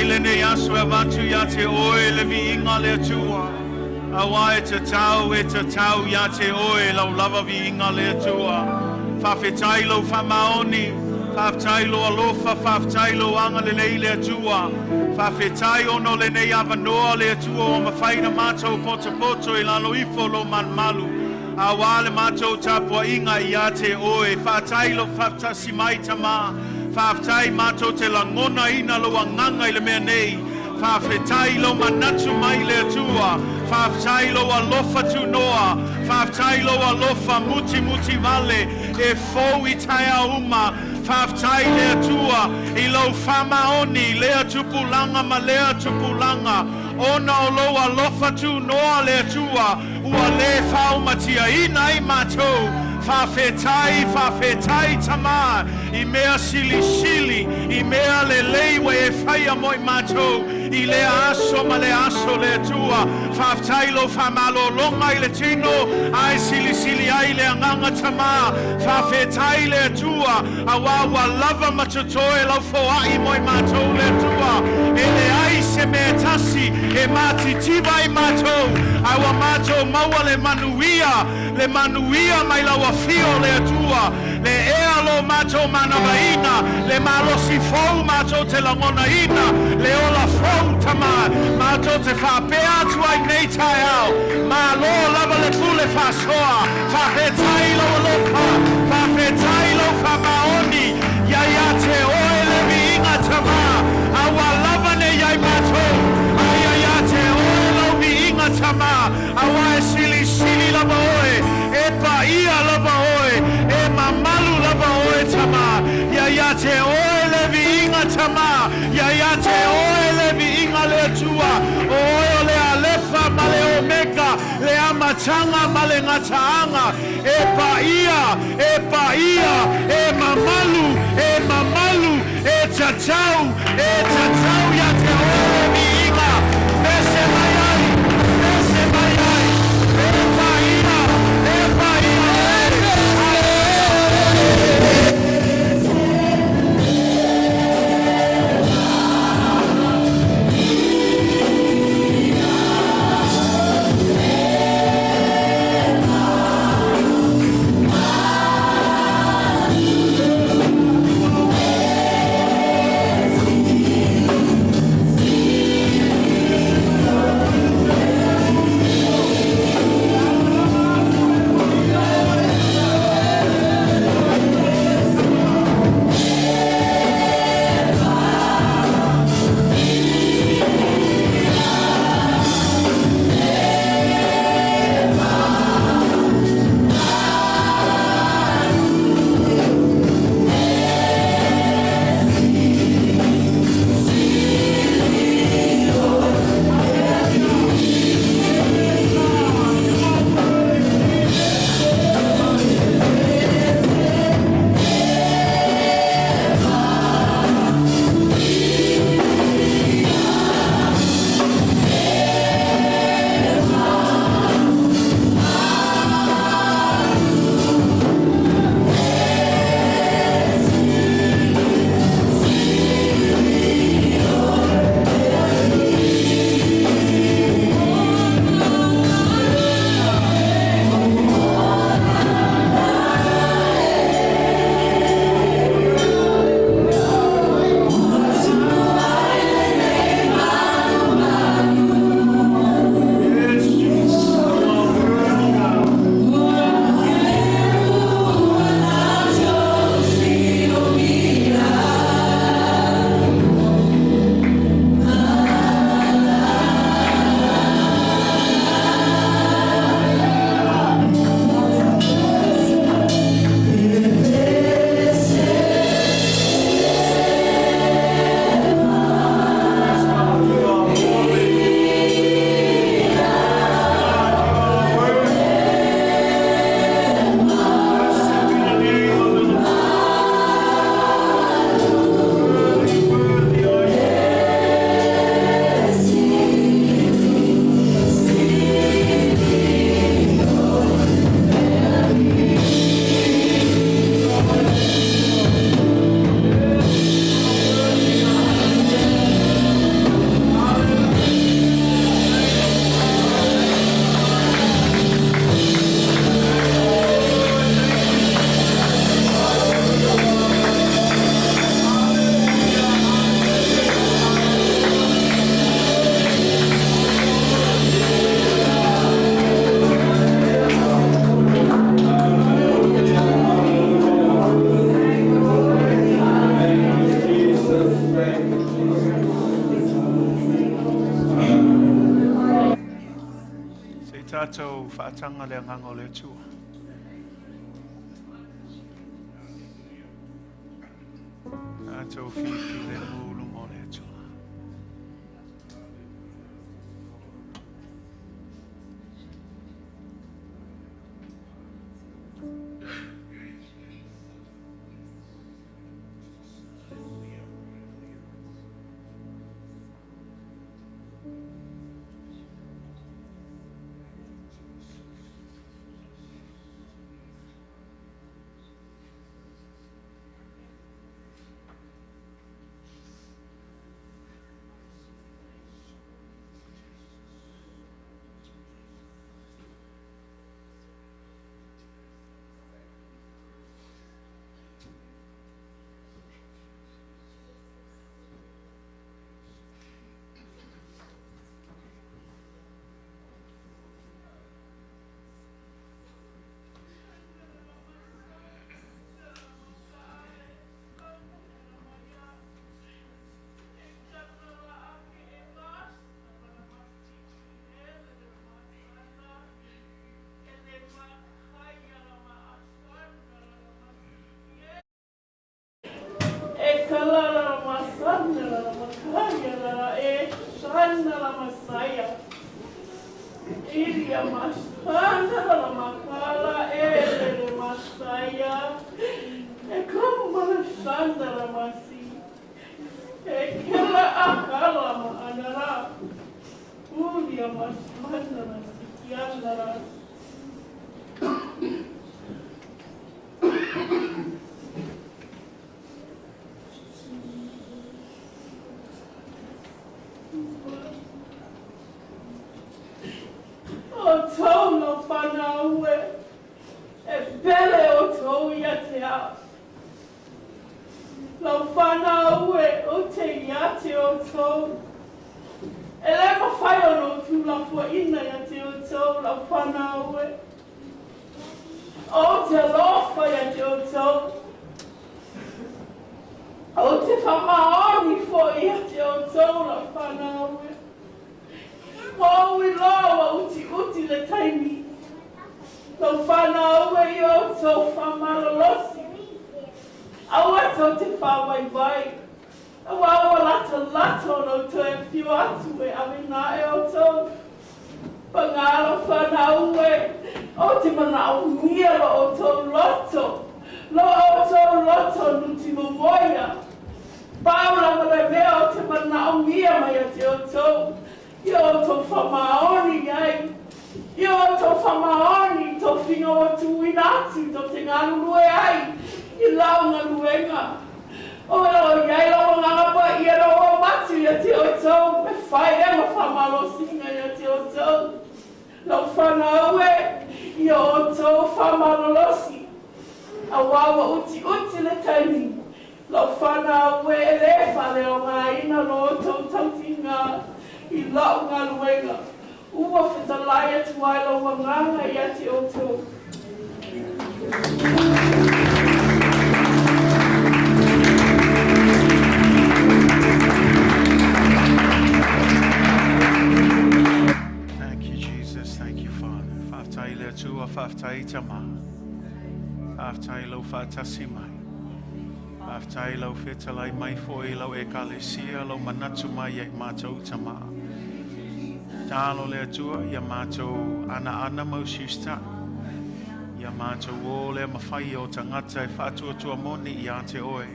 Mai lenei aso e avatu ia te oe le viiga le Atua. Auā e tatau ia te oe lau lava viiga le Atua. Faafetai lou faamaoni, faafetai lou alofa, faafetai lou agalelei le Atua. Faafetai ona o lenei avanoa le Atua ua mafai ona matou potopoto i lalo ifo o lou malumalu. Auā le matou tapuaiga ia te oe. Faafetai lou faatasi mai Tamā. Faafetai matou te lagonaina lou agaga i le mea nei. Faafetai lou manatu mai le Atua. Faafetai lou alofa tunoa. Faafetai lou alofa mutimuti vale e fou i taeao uma. Faafetai le Atua i lou faamaoni lea tupulaga ma lea tupulaga. Ona o lou alofa tunoa le Atua ua le faumatiaina ai matou. Faafetai, faafetai Tamā i mea silisili, i mea lelei ua e faia mo i matou i lea aso ma lea aso le Atua. Faafetai lou faamalologa i le tino ae silisili ai le agaga Tamā. Faafetai le Atua auā ua lava ma totoe lau foai mo i matou le Atua. E leai se mea e tasi e matitiva ai matou, ae ua matou maua le manuia, le manuia mai lau afio le Atua. Le ea lo matou manavaina, le malosi fou matou te lagonaina, le ola fou Tamā, matou te faapea atu ai nei taeao. Malo lava le pule faasoa, faafetai lou alofa, faafetai lou faamaoni, ia ia te oe le viiga Tamā, a ua lava nei ai matou, a ia ia te oe lau viiga Tamā, auā e silisili lava oe, e paia lava oe, e mamalu lava oe Tamā, ia ia te oe le viiga Tamā, ia ia te oe le viiga le Atua, o oe o le Alefa ma le Omeka, le amataga ma le gataaga, e paia, e paia, e mamalu, e mamalu, e tatau, e tatau ia te oe le viiga, pese mai ai, pese mai ai, e paia, e paia oe. Tātou whaatanga le anganga o le Atua. Tātou whiwhi le mūlunga o le Atua. Thank you, Jesus. Thank you, Father. Whaftai le atua, whaftai tama. Whaftai lau whatasi mai. Whaftai lau whetalai mai foi lau e kalesia lau manatu mai e mātou tama. Tālo le atua, ia mātou ana ana mau siusta. Ia mātou o le mawhai o tangata e whātua moni i a te oe.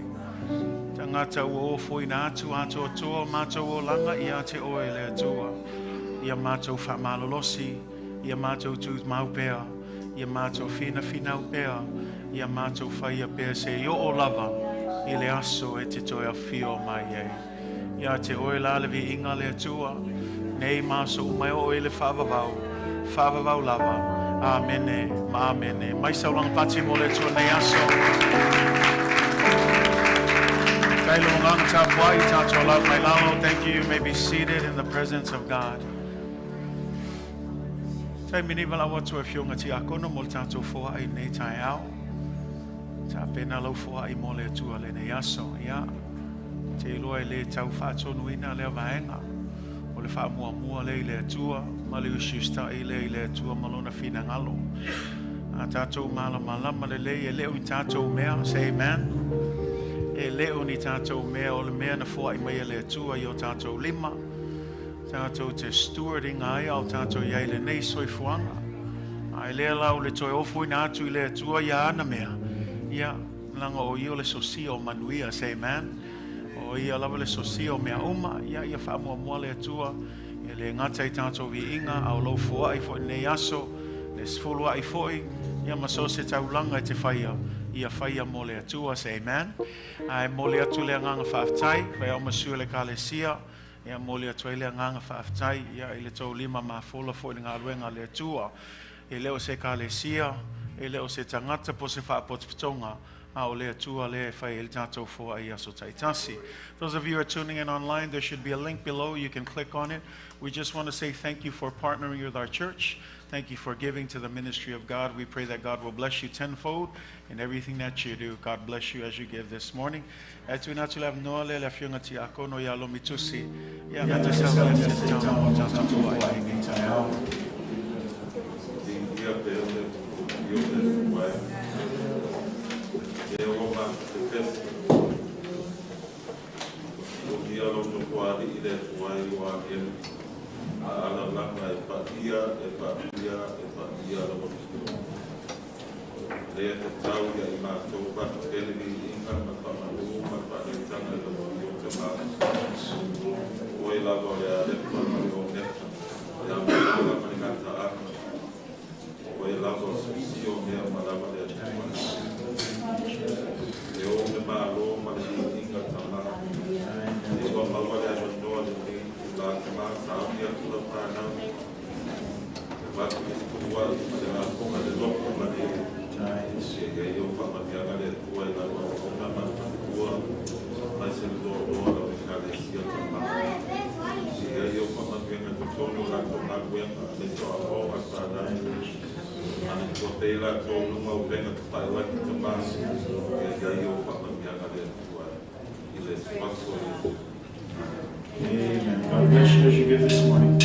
Tangata o o foina atu atua tua mātou o langa i a te oe le atua. Ia mātou whamalolosi, ia mātou tū maupea, ia mātou whina whina upea, ia mātou whaia pea se i o lava, i le aso e te toi a whio mai e. Ia te oe la le vi inga le atua, nei māso umai o le whaavavau, whaavavau lava. Amene, ma amene. Mai saulanga pati mo le atua nei aso. Thank you. You may be seated in the presence of God. Tai mini wala watu e whionga ti akono mo le tātou foa i nei tai au. Tā pena lau foa i mo le atua le nei aso. Ia, te iloa i le tau whaatonu ina lea vaenga. O le faamuamua lea i le Atua ma le usiusita'i lea i le Atua ma lona finagalo. A tatou malamalama lelei e le o ni tatou mea, say amen. E le o ni tatou mea o le mea na foai mai e le Atua i o tatou lima. Tatou te stewarding ai ao tatou i ai lenei soifuaga. Ae lea la o le toe ofoina atu i le Atua ia ana mea. Ia, laga o ia o le sosia o manuia, say amen. O ia lava le sosia o mea uma, ia ia faamuamua le Atua. E le gata i tatou viiga, a o lou foai foi nei aso, le sefulu a'i foi, ia ma so se taulaga e te faia, ia faia mo le Atua, say amen. Ae momoli atu le agaga faafetai, fai au ma sui o le Ekalesia, ia momoli atu ai le agaga faafetai, ia i le tou lima mafola foi le galuega a le Atua. E le o se Ekalesia, e le o se tagata po se faapotopotoga, a o le Atua lea e fai ai le tatou foai aso taitasi. Those of you who are tuning in online, there should be a link below. You can click on it. We just want to say thank you for partnering with our church. Thank you for giving to the ministry of God. We pray that God will bless you tenfold in everything that you do. God bless you as you give this morning. E tuuina atu le avanoa lea le afioga tiakono ia Lomitusi. Ia na te sau le se tau o tatou foai i lenei taeao. Ia pe o le i o le tuai. E o ma te pesi. O ia lo no kuari i le tuai o a e. A ala langa e pa ia, e pa ia, e pa ia la wa Le te tau ia i mātou pa te pele ni inga ma pa manu ma pa e tanga i la wa i o te maa. Oi lava o le alepa ma le o neta. Le amala ma le ngata aka. O e lava o sisi o mea ma lava le atua. E o me malo ma le inga tama. E ua maua le avanoa le nei la tama sa au ia tula whanau. E watu i tua i ma le lafonga le loko ma le e e o whamanianga le atua i la ua ona ma le matua. Mai se le loa loa la me kale sia tama. E e o whamanianga te tonu la tō ngaluenga le tō a o a whanau. Ana tua pēla tō lunga o venga te whai laki te mā. E e o whamanianga le atua i le swaso i Amen. God bless you as you give this morning.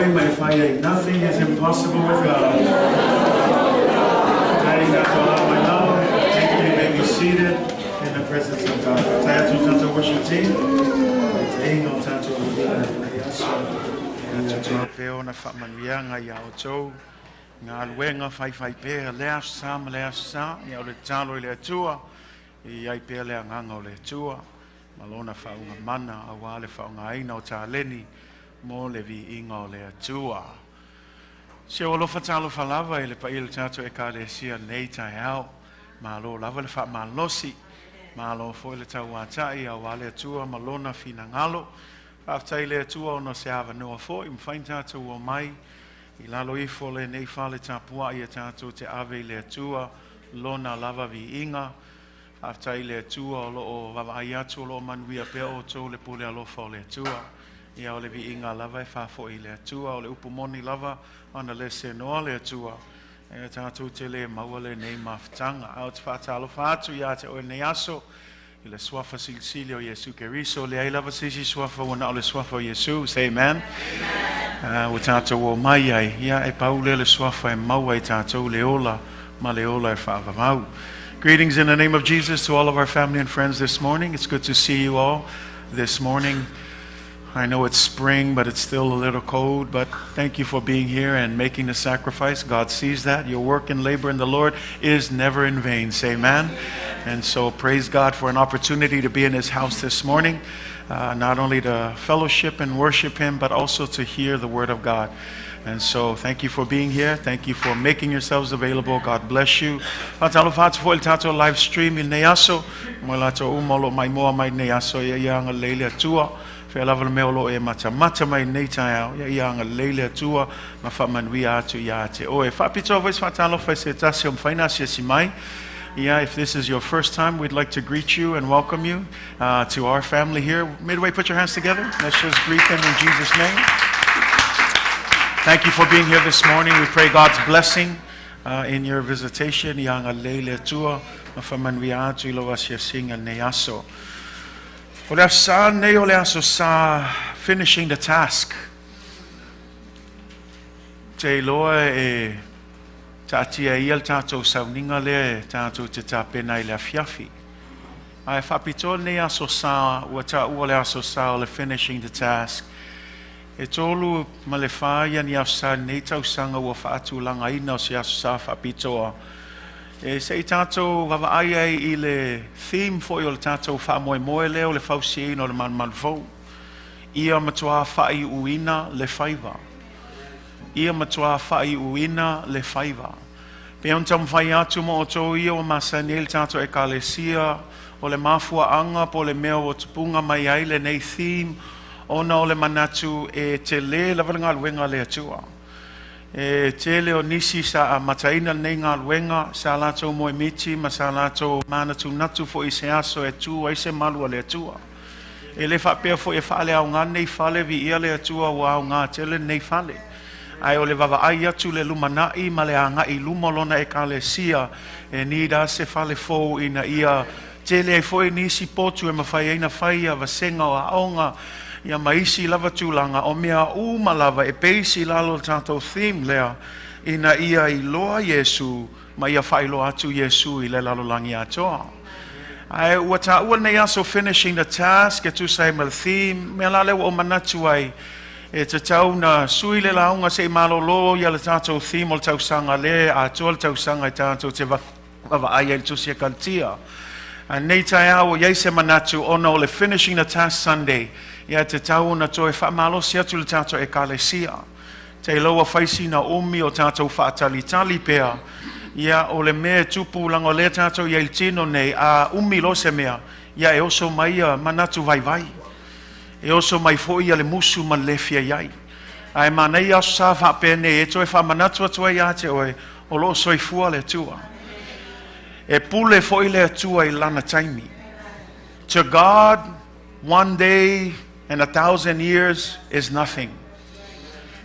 oe ma e fai ai. Nothing is impossible with God. Faafetai tatou alaala mai lalo. Thank you. You may be seated in the presence of God. Faafetai atu i le tatou worship team. Taitaiga o tatou viiga i lenei aso. E Atua pea ona faamanuiaga iā outou galuega faifaipea lea Aso Sa ma lea Aso Sa. Ia o le tatalo i le Atua e i ai pea le agaga o le Atua ma lona faauuga mana auā le faaaogaina o taleni mo le viiga o le Atua. Si ou alofa talofa lava i le paia o le tatou Ekalesia nei taeao. Malo lava le faamalosi, malo foi le tauata'i auā le Atua ma lona finagalo. Faafetai i le Atua ona o se avanoa foi ua mafai ona tatou omai i lalo ifo o lenei fale tapua'i e tatou te ave i le Atua lona lava viiga. Faafetai i le Atua o lo o vaavaai atu o lo o manuia pea outou i le pule alofa o le Atua. Ia o le viiga lava e faafoi i le Atua, o le upu moni lava ana le senoa le Atua, e tatou te le maua lenei mafutaga. Ae ou te faatalofa atu ia te oe lenei aso i le suafa silisili o Iesu Keriso. Leai lava se isi suafa ua na o le suafa o Iesu. Say amen. Ua tatou omai ai, ia e pau lea le suafa e maua ai tatou le ola ma le ola e faavavau. Greetings in the name of Jesus to all of our family and friends this morning. It's good to see you all this morning. I know it's spring, but it's still a little cold. But thank you for being here and making the sacrifice. God sees that. Your work and labor in the Lord is never in vain. Say amen. And so praise God for an opportunity to be in His house this morning, not only to fellowship and worship Him, but also to hear the Word of God. And so thank you for being here. Thank you for making yourselves available. God bless you. Faatalofa atu foi i le tatou live stream i lenei aso. Mo i latou uma o lo o maimoa mai lenei aso, ia ia agalelei le Atua. Fea lava le mea o lo o e matamata mai lenei taeao, ia ia agalelei le Atua ma faamanuia atu ia te oe. Faapitoa foi se faatalofa i se tasi o mafai ona asiasi mai. Yeah, if this is your first time, we'd like to greet you and welcome you to our family here. Midway, put your hands together. Let's just greet them in Jesus' name. Thank you for being here this morning. We pray God's blessing in your visitation. Ia agalelei le Atua ma faamanuia atu i lou asiasiga lenei aso. O le Aso Sa lenei o le Aso Sa finishing the task. Te iloa e taatia ia le tatou sauniga lea e tatou te tapena i le afiafi. Ae faapitoa lenei Aso Sa ua taua le Aso Sa o le finishing the task. E 3 ma le 4 ia ni Aso Sa i lenei tausaga ua faatulagaina o se Aso Sa faapitoa. E se i tatou vaavaai ai i le theme foi o le tatou faamoemoe lea o le fausiaina o le malumalu fou. Ia matuā faaiuina le faiva. Ia matuā faaiuina le faiva. Pe ona taumafai atu ma outou ia ua masani ai le tatou Ekalesia o le mafuaaga po o le mea ua tupuga mai ai lenei theme ona o le manatu e tele lava le galuega a le Atua. E tele o nisi sa amataina lenei galuega sa latou moemiti ma sa latou manatunatu foi i se aso e tu ai se malu a le Atua. E le faapea foi e faaleaoga lenei fale, viia le Atua ua aoga tele lenei fale. Ae o le vaavaai atu le lumanai ma le agai i luma o lona Ekalesia e need a se fale fou ina ia tele ai foi nisi potu e mafai ai ona fai ia vasega o aoga ia ma isi lava tulaga o mea uma lava e base i lalo o le tatou theme lea ina ia iloa Iesu ma ia faailoa atu Iesu i le lalolagi atoa. Ae ua taua lenei aso finishing the task e tusa ai ma le theme, mea la lea ua ou manatu ai e tatau na sui le lauga se i malolo ia le tatou theme o le tausaga lea atoa le tausaga e tatou te vaavaai ai i le tusi a Kalatia. A nei taeao ua i ai se manatu ona o le finishing the task Sunday, ia tatau ona toe faamalosi atu le tatou Ekalesia. Te iloa ua fai sina umi o tatou faatalitali pea, ia o le mea e tupu leaga o lea tatou i ai i le tino nei, a umi loa se mea, ia e oso mai ia manatu vaivai. E oso mai foi ia le musu ma le le fia i ai. Ae manaia Aso Sa faapenei e toe faamanatu atu ai ia te oe o lo o soifua le Atua. E pule foi le Atua i lana taimi. To God, one day and 1,000 years is nothing.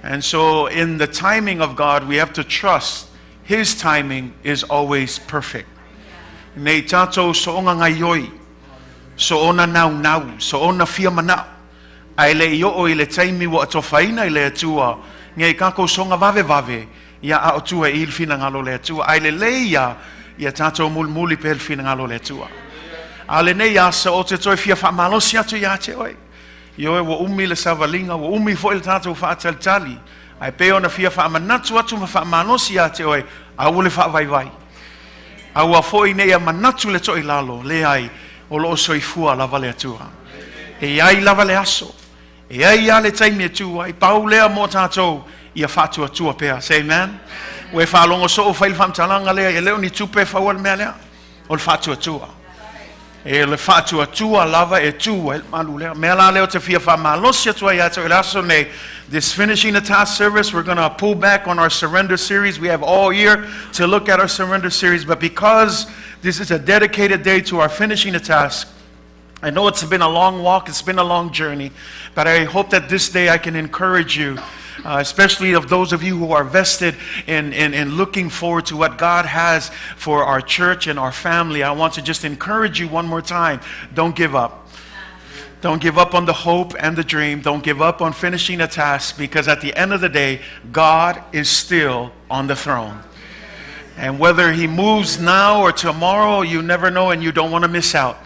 And so, in the timing of God, we have to trust His timing is always perfect. Nei tatou soonga ngai oi, soona naunau, soona fia manao, ae le i oo i le taimi ua atofaina i le Atua. Nei tātou soga vave vave, ia a o tua i le finagalo o le Atua. Ae lelei ia, ia tātou mulimuli pea le finagalo o le Atua. A lenei aso ou te toe fia faamalosi atu ia te oe. Ioe, ua umi le savaliga, ua umi foi le tātou faatalitali. Ae pei ona fia faamanatu atu ma faamalosi ia te oe, aua le faavaivai. Aua foi ne i manatu le toilalo, leai, o loo soifua lava le Atua. E iai lava le aso. E iai lava le taimi e tu ai. Pau lea mo tātou, ia faatuatua pea. Say amen. Ua e faalogo soo o fai le faamatalaga lea, e le o ni tupe e fau ai le mea lea. O le faatuatua. E le faatuatua lava e tu ai le malu lea. Mea la lea ou te fia faamalosi atu ai ia te oe i le aso nei. This finishing the task service, we're going to pull back on our surrender series. We have all year to look at our surrender series, but because this is a dedicated day to our finishing the task, I know it's been a long walk, it's been a long journey, but I hope that this day I can encourage you, especially of those of you who are vested in looking forward to what God has for our church and our family. I want to just encourage you one more time. Don't give up. Don't give up on the hope and the dream. Don't give up on finishing the task, because at the end of the day, God is still on the throne. And whether he moves now or tomorrow, you never know, and you don't want to miss out.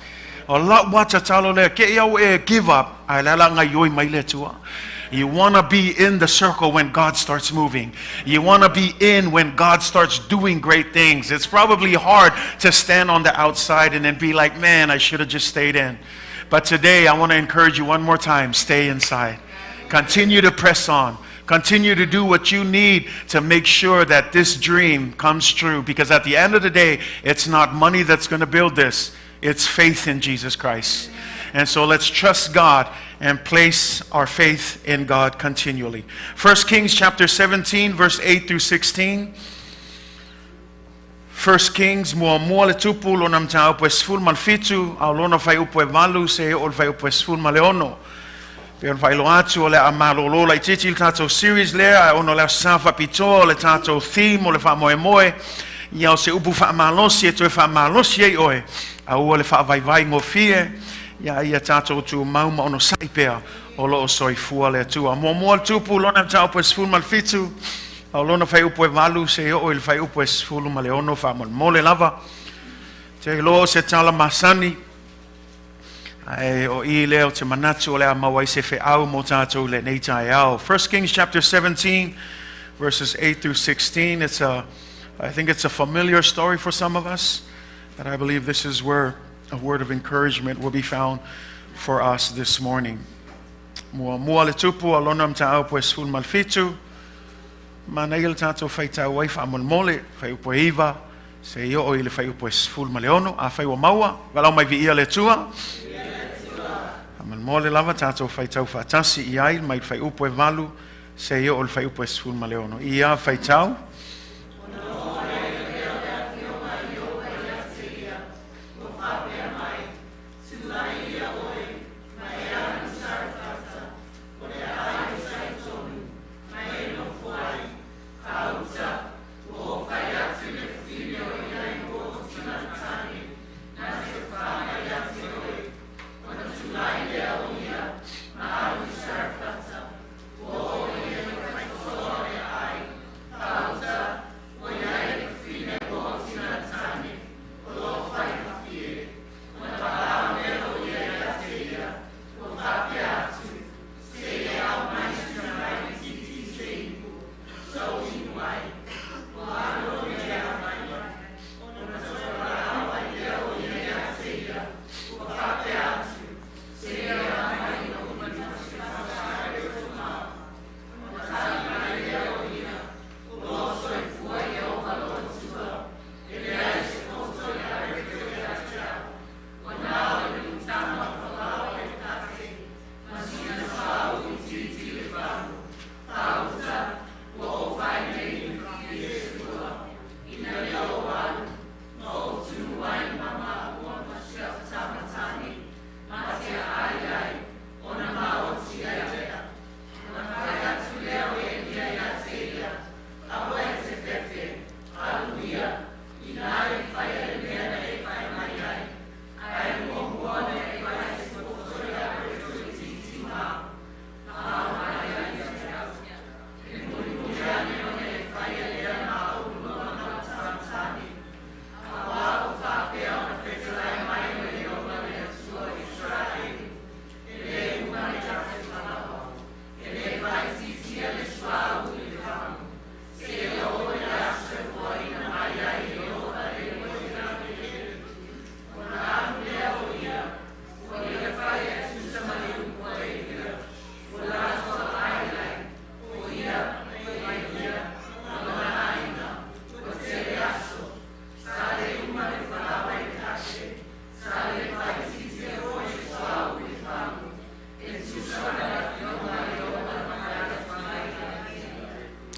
O lau lava tatalo lea, ke i au e give up, ae le ala ngai oi mai le Atua. You want to be in the circle when God starts moving. You want to be in when God starts doing great things. It's probably hard to stand on the outside and then be like, man, I should have just stayed in. But today, I want to encourage you one more time, stay inside. Continue to press on. Continue to do what you need to make sure that this dream comes true. Because at the end of the day, it's not money that's going to build this. It's faith in Jesus Christ. And so let's trust God and place our faith in God continually. 1 Kings chapter 17, verse 8 through 16. 1 Kings, muamua le Tupu, lona mataupu e 17, a o lona fuaiupu e 8, seia oo i le fuaiupu e 16. Pe ona faailoa atu o le a malolo laitiiti le tātou series lea, ona o le Aso Sa faapitoa o le tātou theme o le faamoemoe. Ia o se upu faamalosi e toe faamalosi ai oe, aua le faavaivai gofie, ia ia tātou tumau ma onosai pea o loo soifua le Atua. Muamua le Tupu, lona mataupu e 17, a o lona fuaiupu e 8, seia oo i le fuaiupu e 16, faamolemole lava. Te iloa o se tala masani, ae o i lea o te manatu o le a maua ai se feau mo tātou lenei taeao. 1 Kings chapter 17, verses 8 through 16. I think it's a familiar story for some of us, but I believe this is where a word of encouragement will be found for us this morning. Muamua le Tupu, a lona mataupu e 17, manaia le tātou faitau ai faamolemole, fuaiupu e 9, seia oo i le fuaiupu e 16, afai ua maua, valaau mai viia le Atua. Faamolemole lava tātou faitau faatasi i ai mai le fuaiupu e 8, seia oo i le fuaiupu e 16. Ia faitau.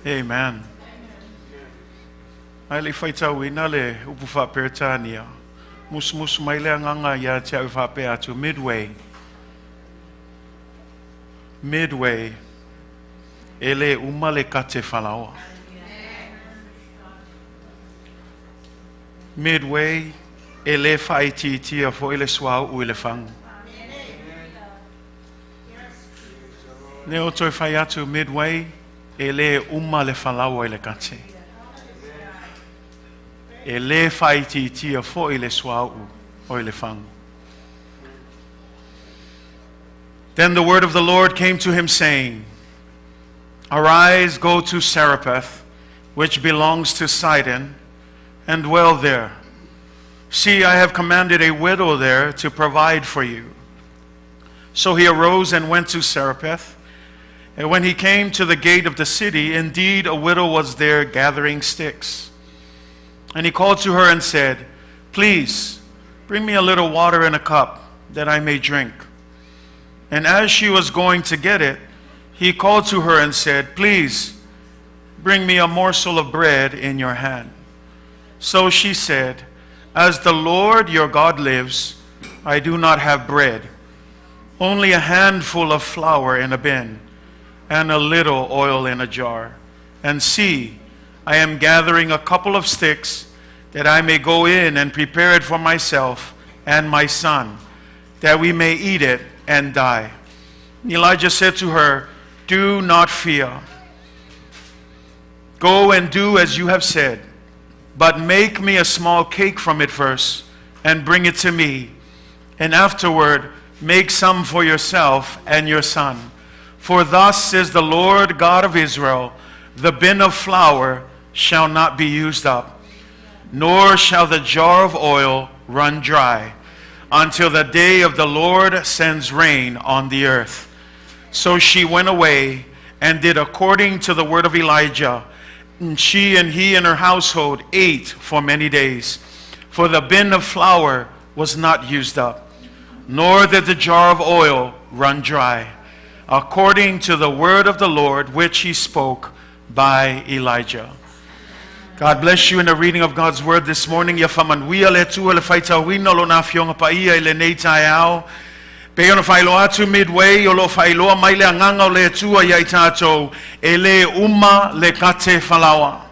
Amen. Ae le i faitauina le upu faa-Peretania, musumusu mai le Agaga ia te au e faapea atu, Midway, Midway, e le uma le kate falaoa. Midway, e le faaitiitia foi le suauu i le fagu. Ne o toe fai atu, Midway, e le uma le falaoa i le kate. E le faaitiitia foi le suauu o i le fagu. Then the word of the Lord came to him, saying, Arise, go to Zarephath, which belongs to Sidon, and dwell there. See, I have commanded a widow there to provide for you. So he arose and went to Zarephath. And when he came to the gate of the city, indeed a widow was there gathering sticks. And he called to her and said, Please, bring me a little water in a cup, that I may drink. And as she was going to get it, he called to her and said, Please, bring me a morsel of bread in your hand. So she said, As the Lord your God lives, I do not have bread, only a handful of flour in a bin, and a little oil in a jar. And see, I am gathering a couple of sticks, that I may go in and prepare it for myself and my son, that we may eat it and die. Elijah said to her, Do not fear. Go and do as you have said, but make me a small cake from it first, and bring it to me. And afterward, make some for yourself and your son. For thus says the Lord God of Israel, The bin of flour shall not be used up, nor shall the jar of oil run dry, until the day of the Lord sends rain on the earth. So she went away and did according to the word of Elijah. And she and he and her household ate for many days. For the bin of flour was not used up, nor did the jar of oil run dry, according to the word of the Lord which he spoke by Elijah. God bless you in the reading of God's word this morning. Ia faamanuia le Atua le faitauina o lona afioga paia i lenei taeao. Pei ona faailoa atu Midway o lo o faailoa mai le agaga o le Atua ia i tatou e le uma le kate falaoa.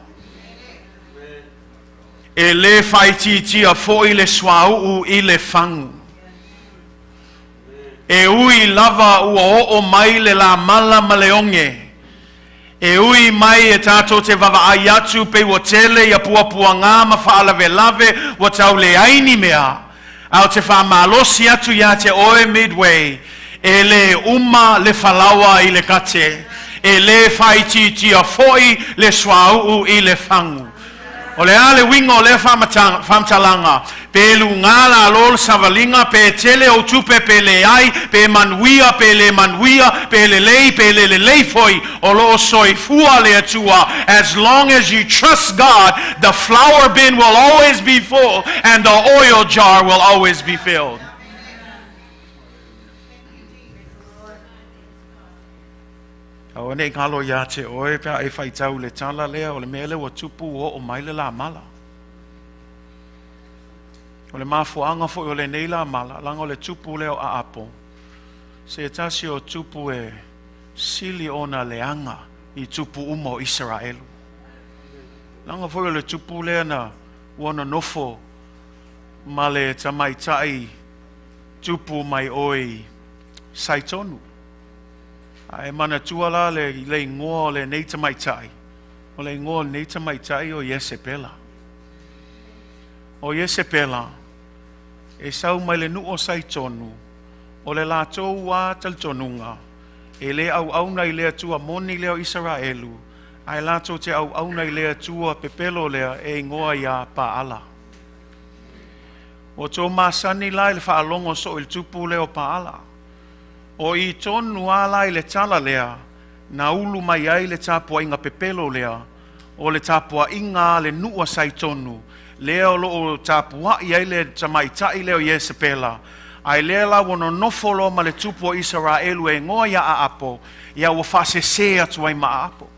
E le faaitiitia foi le suauu i le fagu. E ui lava ua oo mai le lamala ma le oge. E ui mai e tatou te vaavaai atu pei ua tele ia puapuaga ma faalavelave ua tau leai ni mea. Ae ou te faamalosi atu ia te oe Midway, e le uma le falaoa i le kate, e le faaitiitia foi le suauu i le fagu. O le a le uiga o lea faamatalaga? Pe luga lalo le savaliga, pe tele ou tupe pe leai, pe manuia pe le manuia, pe lelei pe le lelei foi, o lo o soifua le Atua. As long as you trust God, the flour bin will always be full and the oil jar will always be filled. Aua ne i galo iā te oe pe a e faitau i le tala lea, o le mea lea ua tupu ua oo mai le lamala. O le mafuaaga foi o lenei lamala, leaga o le tupu lea o Aapo, se tasi o tupu e sili ona leaga i tupu uma o Isaraelu. Leaga foi o le tupu lea na ua nonofo ma le tamaitai tupu mai oe i Saitonu. A e manatua la le, le igoa o lenei tamaitai, o le igoa o lenei tamaitai o Iesepela. O Iesepela, e sau mai le nuu o Saitonu, o le latou lava talitonuga, e le auauna i le Atua moni lea o Isaraelu, ae latou te auauna i le Atua pepelo lea e igoa ia Paala. Ua outou masani la i le faalogo soo i le tupu lea o Paala. O i tonu lava la i le tala lea na ulu mai ai le tapuaiga pepelo lea, o le tapuaiga a le nuu a Saitonu, lea o lo o tapuai ai le tamaitai lea o Iesepela, ae lea la ua nonofo loa ma le tupu o Isaraelu e igoa ia Aapo, ia ua faasese atu ai ma Aapo.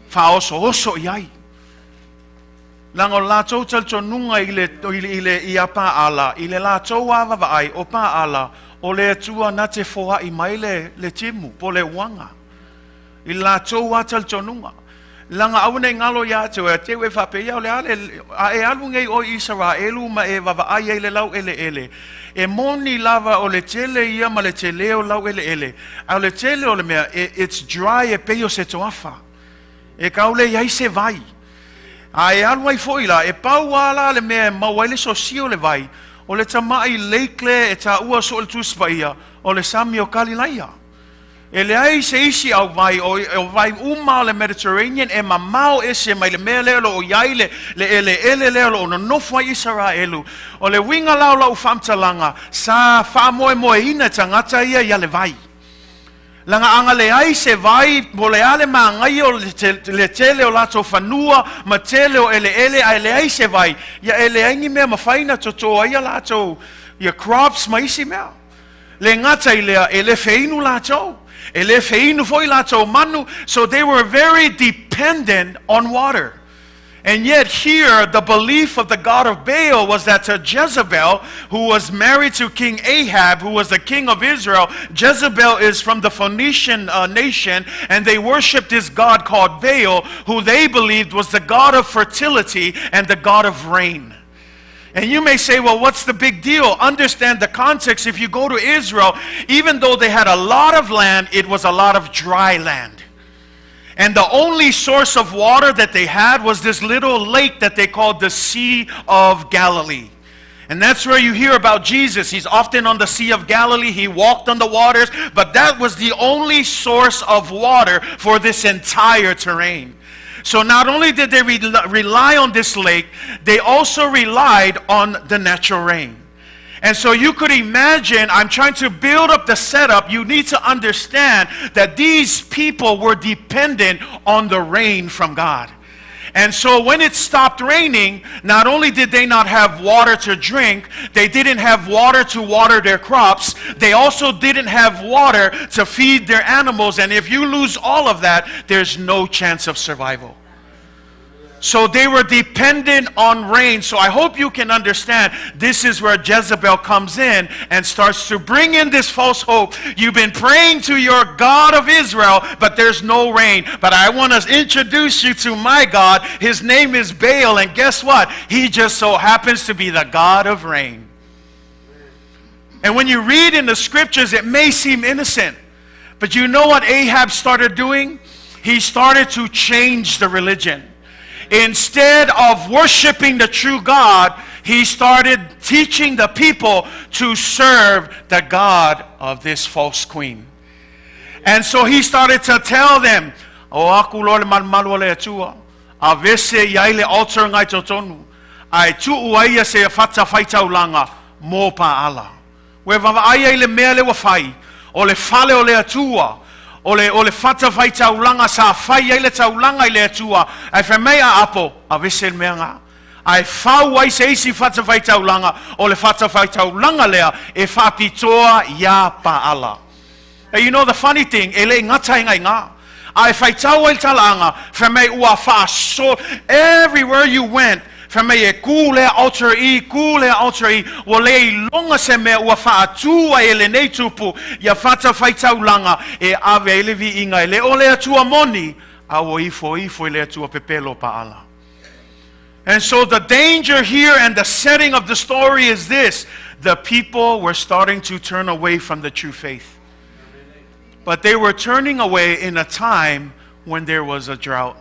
Faaosooso i ai. Leaga o le latou talitonuga i le, i le, ia Paala, i le latou lava vaavaai, o Paala, o le Atua na te foai mai le, le timu, po o le uaga. I le latou lava talitonuga. Leaga aua ne i galo ia te oe, te i ua e faapea, ia o le a le, a e alu nei oe i Isaraelu ma e vaavaai ai i le laueleele, e moni lava o le tele ia ma le tele o le laueleele, a o le tele o le mea, it's dry e pei o se toafa. E tau le i ai se vai. A e alu ai foi la, e pau lava la le mea e maua ai le sosia o le vai, o le tamai lake lea e taua soo i le Tusi Paia, o le Sami o Kalilaia. E leai se isi auvai, o vai uma o le Mediterranean e mamao ese mai le mea lea o lo o i ai le eleele lea o lo o nonofo ai Isaraelu. O le uiga la o lau faamatalaga, sa faamoemoeina e tagata ia ia le vai. Leaga a na leai se vai, po o le a le manaia o le tele o latou fanua ma tele o eleele ae leai se vai, ia e leai ni mea mafai ona toto ai a latou ia crops ma isi mea. Le gata i lea, e le feinu latou. E le feinu foi latou manu, so they were very dependent on water. And yet here, the belief of the god of Baal was that to Jezebel, who was married to King Ahab, who was the king of Israel, Jezebel is from the Phoenician nation, and they worshiped this god called Baal, who they believed was the god of fertility and the god of rain. And you may say, well, what's the big deal? Understand the context. If you go to Israel, even though they had a lot of land, it was a lot of dry land. And the only source of water that they had was this little lake that they called the Sea of Galilee. And that's where you hear about Jesus. He's often on the Sea of Galilee. He walked on the waters, but that was the only source of water for this entire terrain. So not only did they rely on this lake, they also relied on the natural rain. And so you could imagine, I'm trying to build up the setup. You need to understand that these people were dependent on the rain from God. And so when it stopped raining, not only did they not have water to drink, they didn't have water to water their crops, they also didn't have water to feed their animals. And if you lose all of that, there's no chance of survival. So they were dependent on rain. So I hope you can understand this is where Jezebel comes in and starts to bring in this false hope. You've been praying to your God of Israel, but there's no rain. But I want to introduce you to my God. His name is Baal. And guess what? He just so happens to be the God of rain. And when you read in the scriptures, it may seem innocent. But you know what Ahab started doing? He started to change the religion. Instead of worshiping the true God, he started teaching the people to serve the God of this false queen. And so he started to tell them, O aku loa le malumalu o le Atua, aveese ia i le altar ngai totonu, ae tuu ai ia se fata faitaulaga mo Paala. Ua vaavaai ai i le mea lea ua fai, o le fale o le Atua, o le, o le fatafaitaulaga sa fai ai le taulaga i le Atua, ae fai mai a Apo, aveese le mea na. Ae fau ai se isi fatafaitaulaga, o le fatafaitaulaga lea e faapitoa iā Paala. And you know the funny thing, e le i gata i ngaiga. A e faitau ai le talaaga, fai mai ua faaso, everywhere you went, fai mai e kū lea altar i, kū lea altar i, ua le iloga se mea ua faatū ai e lenei tupu ia fatafaitaulaga e ave ai le viiga e le o le Atua moni, a ua ifoifo i le atua pepelo o Paala. And so the danger here and the setting of the story is this: the people were starting to turn away from the true faith. But they were turning away in a time when there was a drought,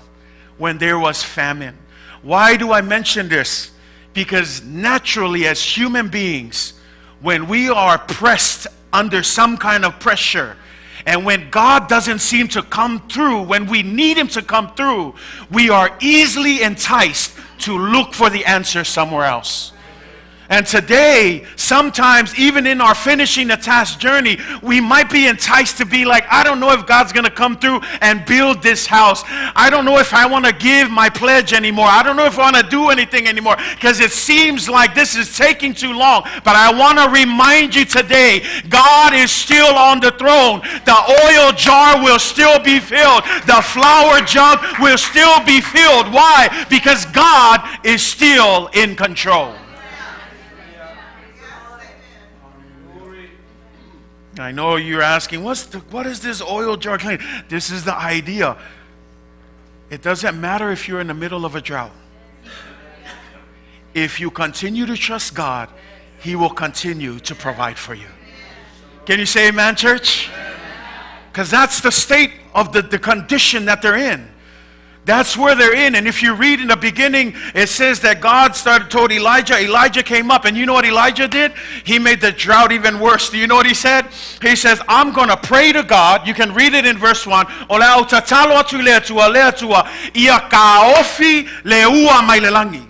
when there was famine. Why do I mention this? Because naturally, as human beings, when we are pressed under some kind of pressure, and when God doesn't seem to come through, when we need Him to come through, we are easily enticed to look for the answer somewhere else. And today, sometimes, even in our finishing the task journey, we might be enticed to be like, I don't know if God's going to come through and build this house. I don't know if I want to give my pledge anymore. I don't know if I want to do anything anymore because it seems like this is taking too long. But I want to remind you today, God is still on the throne. The oil jar will still be filled. The flour jug will still be filled. Why? Because God is still in control. I know you're asking, what is this oil jar claim? This is the idea. It doesn't matter if you're in the middle of a drought. If you continue to trust God, He will continue to provide for you. Can you say amen, church? Because that's the state of the condition that they're in. That's where they're in. And if you read in the beginning, it says that God told Elijah. Elijah came up. And you know what Elijah did? He made the drought even worse. Do you know what he said? He says, I'm going to pray to God. You can read it in verse 1. O le au tatalo atu i le Atua, le Atua, ia kaofi le ua mai le langi.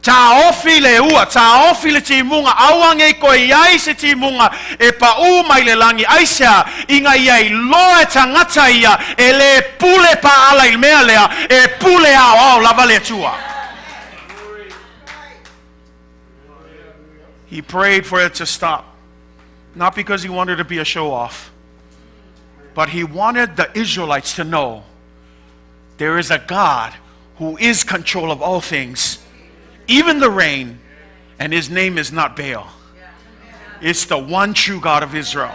Ta ofi le ua, ta ofi le timunga, aua ngei koe iai se timunga, e pa u mai le langi, aisea, inga ia i loa e tangata ia, e le pule pa ala i mea lea, e pule ao ao lava le Atua. He prayed for it to stop. Not because he wanted to be a show-off, but he wanted the Israelites to know there is a God who is control of all things, even the rain, and his name is not Baal. It's the one true God of Israel.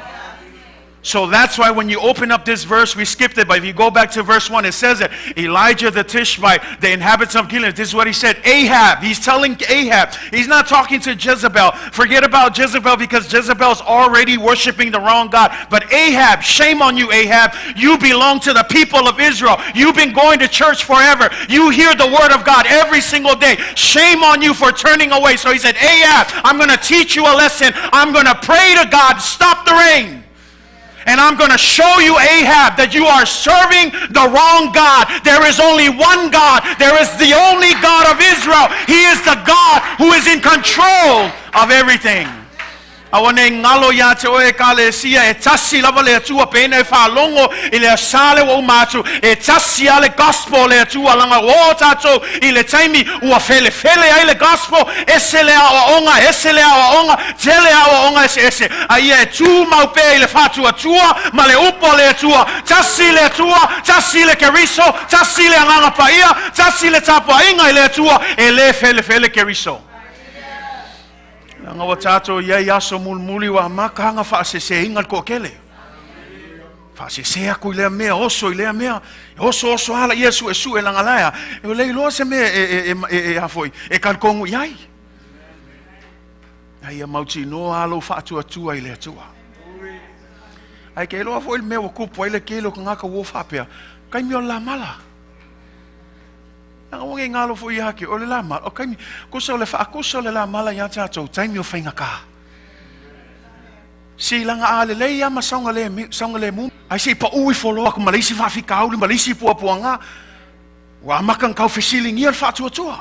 So that's why when you open up this verse, we skipped it, but if you go back to verse 1, it says it. Elijah the Tishbite, the inhabitants of Gilead, this is what he said. Ahab, he's telling Ahab. He's not talking to Jezebel. Forget about Jezebel because Jezebel's already worshiping the wrong God. But Ahab, shame on you, Ahab. You belong to the people of Israel. You've been going to church forever. You hear the word of God every single day. Shame on you for turning away. So he said, Ahab, I'm going to teach you a lesson. I'm going to pray to God, stop the rain. And I'm going to show you, Ahab, that you are serving the wrong God. There is only one God. There is the only God of Israel. He is the God who is in control of everything. Aua nei ngalo ia te oe ka le sia e tasi lava le Atua pena e whaalongo i le asale wa umatu e tasi a le gospel le Atua langa o tātou i le taimi ua fele fele ai le gospel ese le awa onga ese le awa onga tele awa onga ese ese a ia e tū mau pea i le whātua tua ma le upo le Atua tasi le Atua tasi le keriso tasi le anganga paia tasi le tapua inga i le Atua e le fele fele keriso. Langa wa tātou ia i aso mulmuli wa makahanga whaasese inga le koakele. Whaasese aku i lea mea, oso i lea mea. Oso oso ala ia su e su e langa laia. E o lei loa se mea e afoi, e kalkongu iai. Ai ia mauti noa alo whaatua tua i lea tua. Ai ke loa foi le mea wa kupu ai le kele o ka ngaka wo whapea. Kai mea o la mala. Nanga wonge ngalo fo ia ke ole la mala. O kai kusa ole wha kusa ole la mala ia tātou taimi o whainga ka. Si langa a le lei ama saunga le mu. Ai se pa ui fo loa ku malisi whawhika auli, malisi puapuanga. Wa makan kau fesiling ia whaatua tua.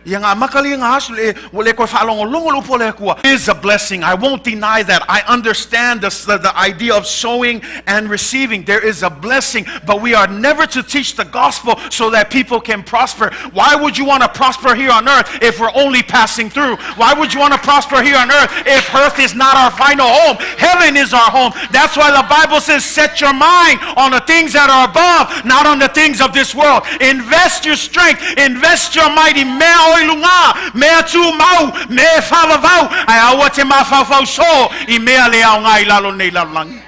Ia ngā makali ngā asu le, le koe whaalongolongo le upo le kua. It is a blessing. I won't deny that. I understand the idea of sowing and receiving. There is a blessing, but we are never to teach the gospel so that people can prosper. Why would you want to prosper here on earth if we're only passing through? Why would you want to prosper here on earth if earth is not our final home? Heaven is our home. That's why the Bible says set your mind on the things that are above, not on the things of this world. Invest your strength. Invest your mighty mea oi lunga, mea tū mau, mea whawawau, ai aua te mawhawhau so, i mea le ao ngai lalo nei lalo langi.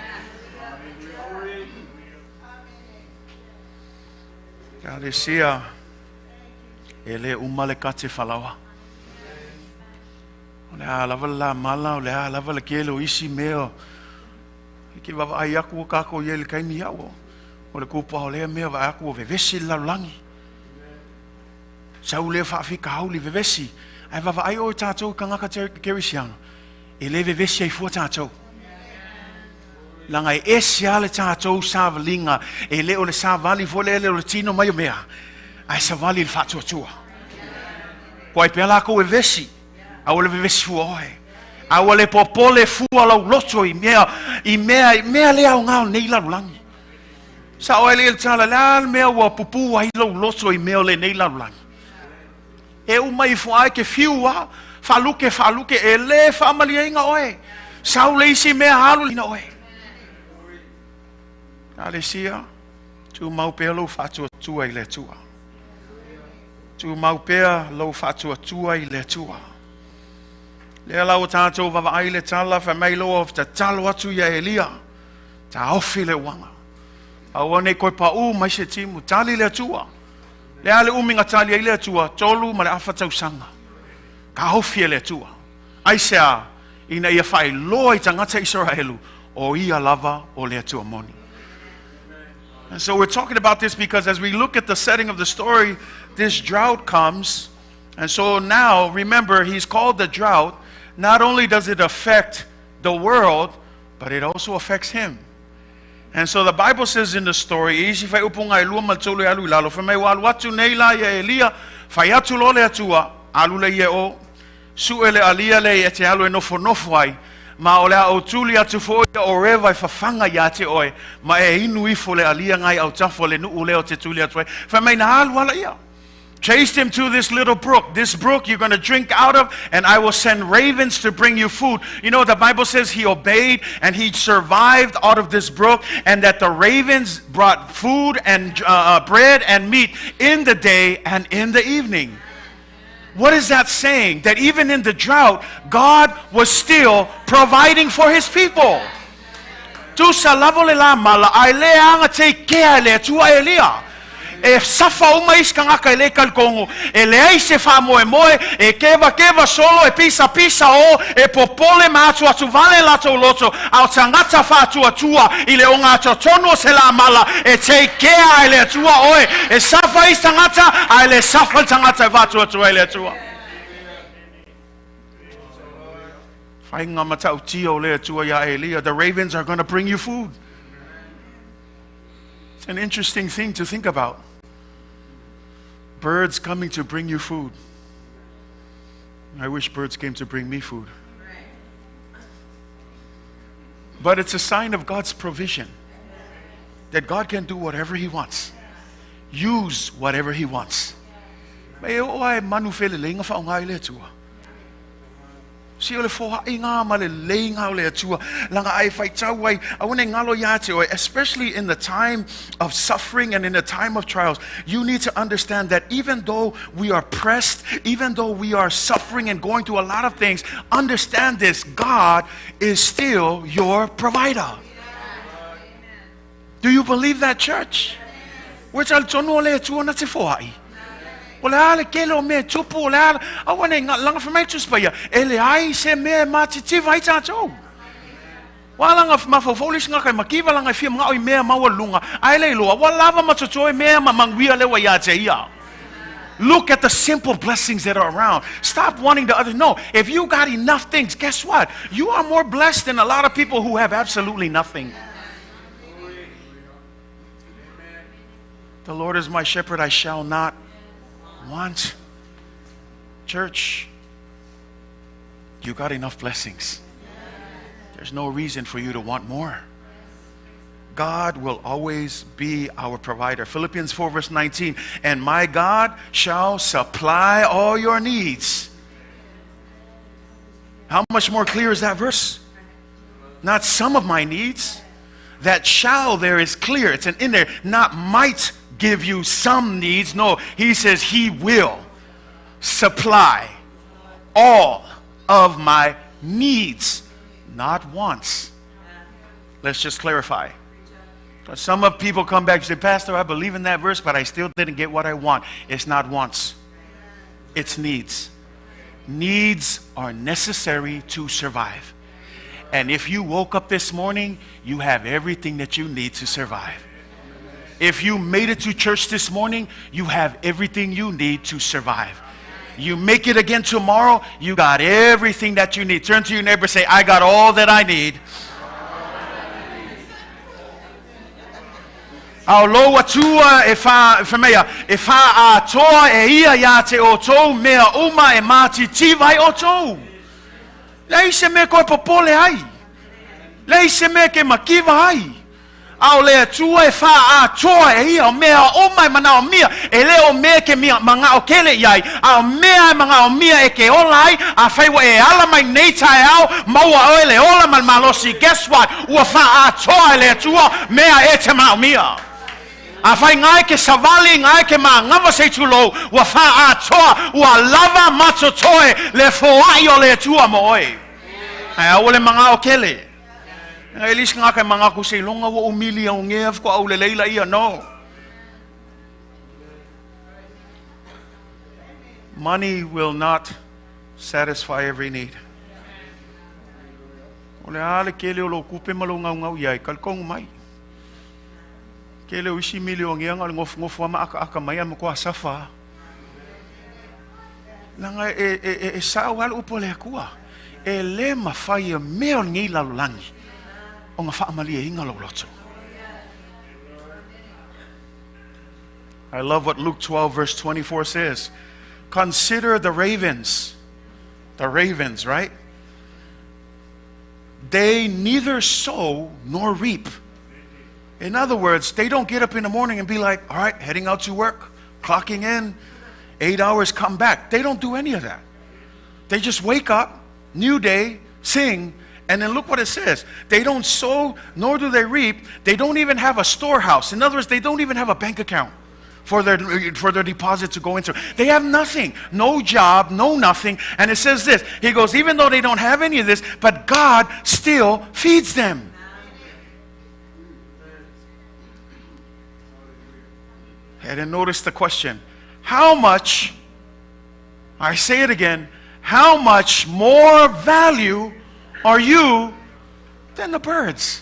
Ka le sia, e le umale ka te whalawa. O le a lava la mala, o le a lava le kele o isi mea. I ke wawa ai aku o kako i ele kaimi au. O le kupa o lea mea wa aku o vevesi le lalo langi. Sau lea whaafika hauli vevesi. Ai wawa ai o tātou kangaka te kerisiano. E le vevesi ai fua tātou. Langa e ese ale tātou savalinga. E le o le savali fo le le o le tino mai o mea. Ai savali le whaatuatua. Po ai pea lākou e vesi. Aua le vevesi fua oe. Aua le popole fua lau loto i mea, i mea, i mea le aoga o nei lalolagi. Sa oe le tala, le a le mea ua pupū ai lou loto i mea o lenei lalolagi. E uma ifo lava e te fiu lava, faaluke faaluke, e le faamalieina oe. Sau le isi mea alu ina oe. Ekalesia, tumau pea lou faatuatua i le Atua. Tumau pea lou faatuatua i le Atua. Lea la ua tatou vaavaai i le tala, fai mai loa tatalo atu ia Elia, taofi le uaga. Aua ne i toe paū mai se timu, tali le Atua. Le a le umi na tali ai le Atua, 3 1/2 tausaga. Taofi e le Atua. Aisea, ina ia faailoa i tagata Isaraelu, o ia lava o le Atua moni. And so we're talking about this because as we look at the setting of the story, this drought comes. And so now, remember, he's called the drought. Not only does it affect the world, but it also affects him. And so the Bible says in the story, isi faaiupu 23 e alu i lalo, fai mai ua alu atu nei la ia Elia, fai atu loa le Atua, alu le ia o, sue le alia le e te alu e nofonofo ai, ma o le a ou tuli atu foi o rewa e fafaga ia te oe, ma e inu ifo le alia ngai autafa le nuu lea o te tuli atu ai. Fai mai na alu ala ia. Chased him to this little brook. This brook you're going to drink out of, and I will send ravens to bring you food. The Bible says he obeyed and he survived out of this brook, and that the ravens brought food and bread and meat in the day and in the evening. What is that saying? That even in the drought, God was still providing for his people. Tusa lava le la mala, ai le anga te kea le Atua Elia. E safa uma isi tagata e le talitonu, e leai se faamoemoe, e kevakeva solo, e pisapisa o, e popole ma atuatuvale latou loto, a o tagata faatuatua i le ogatotonu o se lamala, e teikea ai le Atua oe, e safa isi tagata, a e le safa le tagata e faatuatua i le Atua. Faiga matautia o le Atua ia Elia, the ravens are going to bring you food. It's an interesting thing to think about. Birds coming to bring you food. I wish birds came to bring me food. But it's a sign of God's provision that God can do whatever He wants, use whatever He wants. Me o ai manu feleleiga faaaoga i le Atua. Si o le foaiga ma le leiga o le Atua, laga ai faitau ai, aua ne i galo ia te oe, especially in the time of suffering and in the time of trials, you need to understand that even though we are pressed, even though we are suffering and going through a lot of things, understand this: God is still your provider. Do you believe that, church? Ua talitonu o le Atua na te foai. O le a le kele o mea tupu, o le a, aua ne i laga fai mai Tusi Paia, e leai se mea e matitiva ai tatou. Ua laga mafaufau le isi tagata e mativa laga e fia manao i mea maualuluga, ae le iloa, ua lava ma totoe mea ma manuia lea ua ia te ia. Look at the simple blessings that are around. Stop wanting the other. No, if you got enough things, guess what? You are more blessed than a lot of people who have absolutely nothing. The Lord is my shepherd, I shall not want. Church, you got enough blessings. There's no reason for you to want more. God will always be our provider. Philippians 4, verse 19. And my God shall supply all your needs. How much more clear is that verse? Not some of my needs. That "shall" there is clear. It's an in there. Not "might give you some needs." No, he says he will supply all of my needs, not wants. Let's just clarify. Some of people come back and say, "Pastor, I believe in that verse, but I still didn't get what I want." It's not wants, it's needs. Needs are necessary to survive. And if you woke up this morning, you have everything that you need to survive. If you made it to church this morning, you have everything you need to survive. You make it again tomorrow, you got everything that you need. Turn to your neighbor and say, "I got all that I need." A o lou Atua e wha, whamea, e whaatoa e ia ia te o tōu mea uma e mātitiva ai o tōu. Leai se mea koe popole ai. Leai se mea ke makiva ai. A o le Atua e whaatoa e ia o mea uma e manaomia, e le o mea ke mea mangao kele i ai, a o mea e manaomia e ke ola ai, a whaiwa e ala mai nei taeao, maua oe le ola ma le malosi. Guess what? Ua whaatoa e le Atua mea e te manaomia. A whai ngai ke savali, ngai ke maagafa se i tulou, ua faaatoa, ua lava matotoe le foai o le Atua mo oe. Ae aua le magao kele. E le isi tagata e manatu seiloga ua ou milionea faatoa ou lelei laia. No. Money will not satisfy every need. O le a le tele o lou tupe ma lou gaugau i ai, talitonu mai. Tele o isi milionea na o le nofonofo lava ma akaaka mai ae matua safa lava. Leaga e, e, e, e sao lava le upu a le Atua. E le mafai e mea o lenei lalolagi ona faamalieina lou loto. I love what Luke 12 verse 24 says. Consider the ravens. The ravens, right? They neither sow nor reap. In other words, they don't get up in the morning and be like, all right, heading out to work, clocking in, 8 hours, come back. They don't do any of that. They just wake up, new day, sing, and then look what it says. They don't sow, nor do they reap. They don't even have a storehouse. In other words, they don't even have a bank account for their deposit to go into. They have nothing, no job, no nothing. And it says this. He goes, even though they don't have any of this, but God still feeds them. And then notice the question. How much, I say it again, how much more value are you than the birds?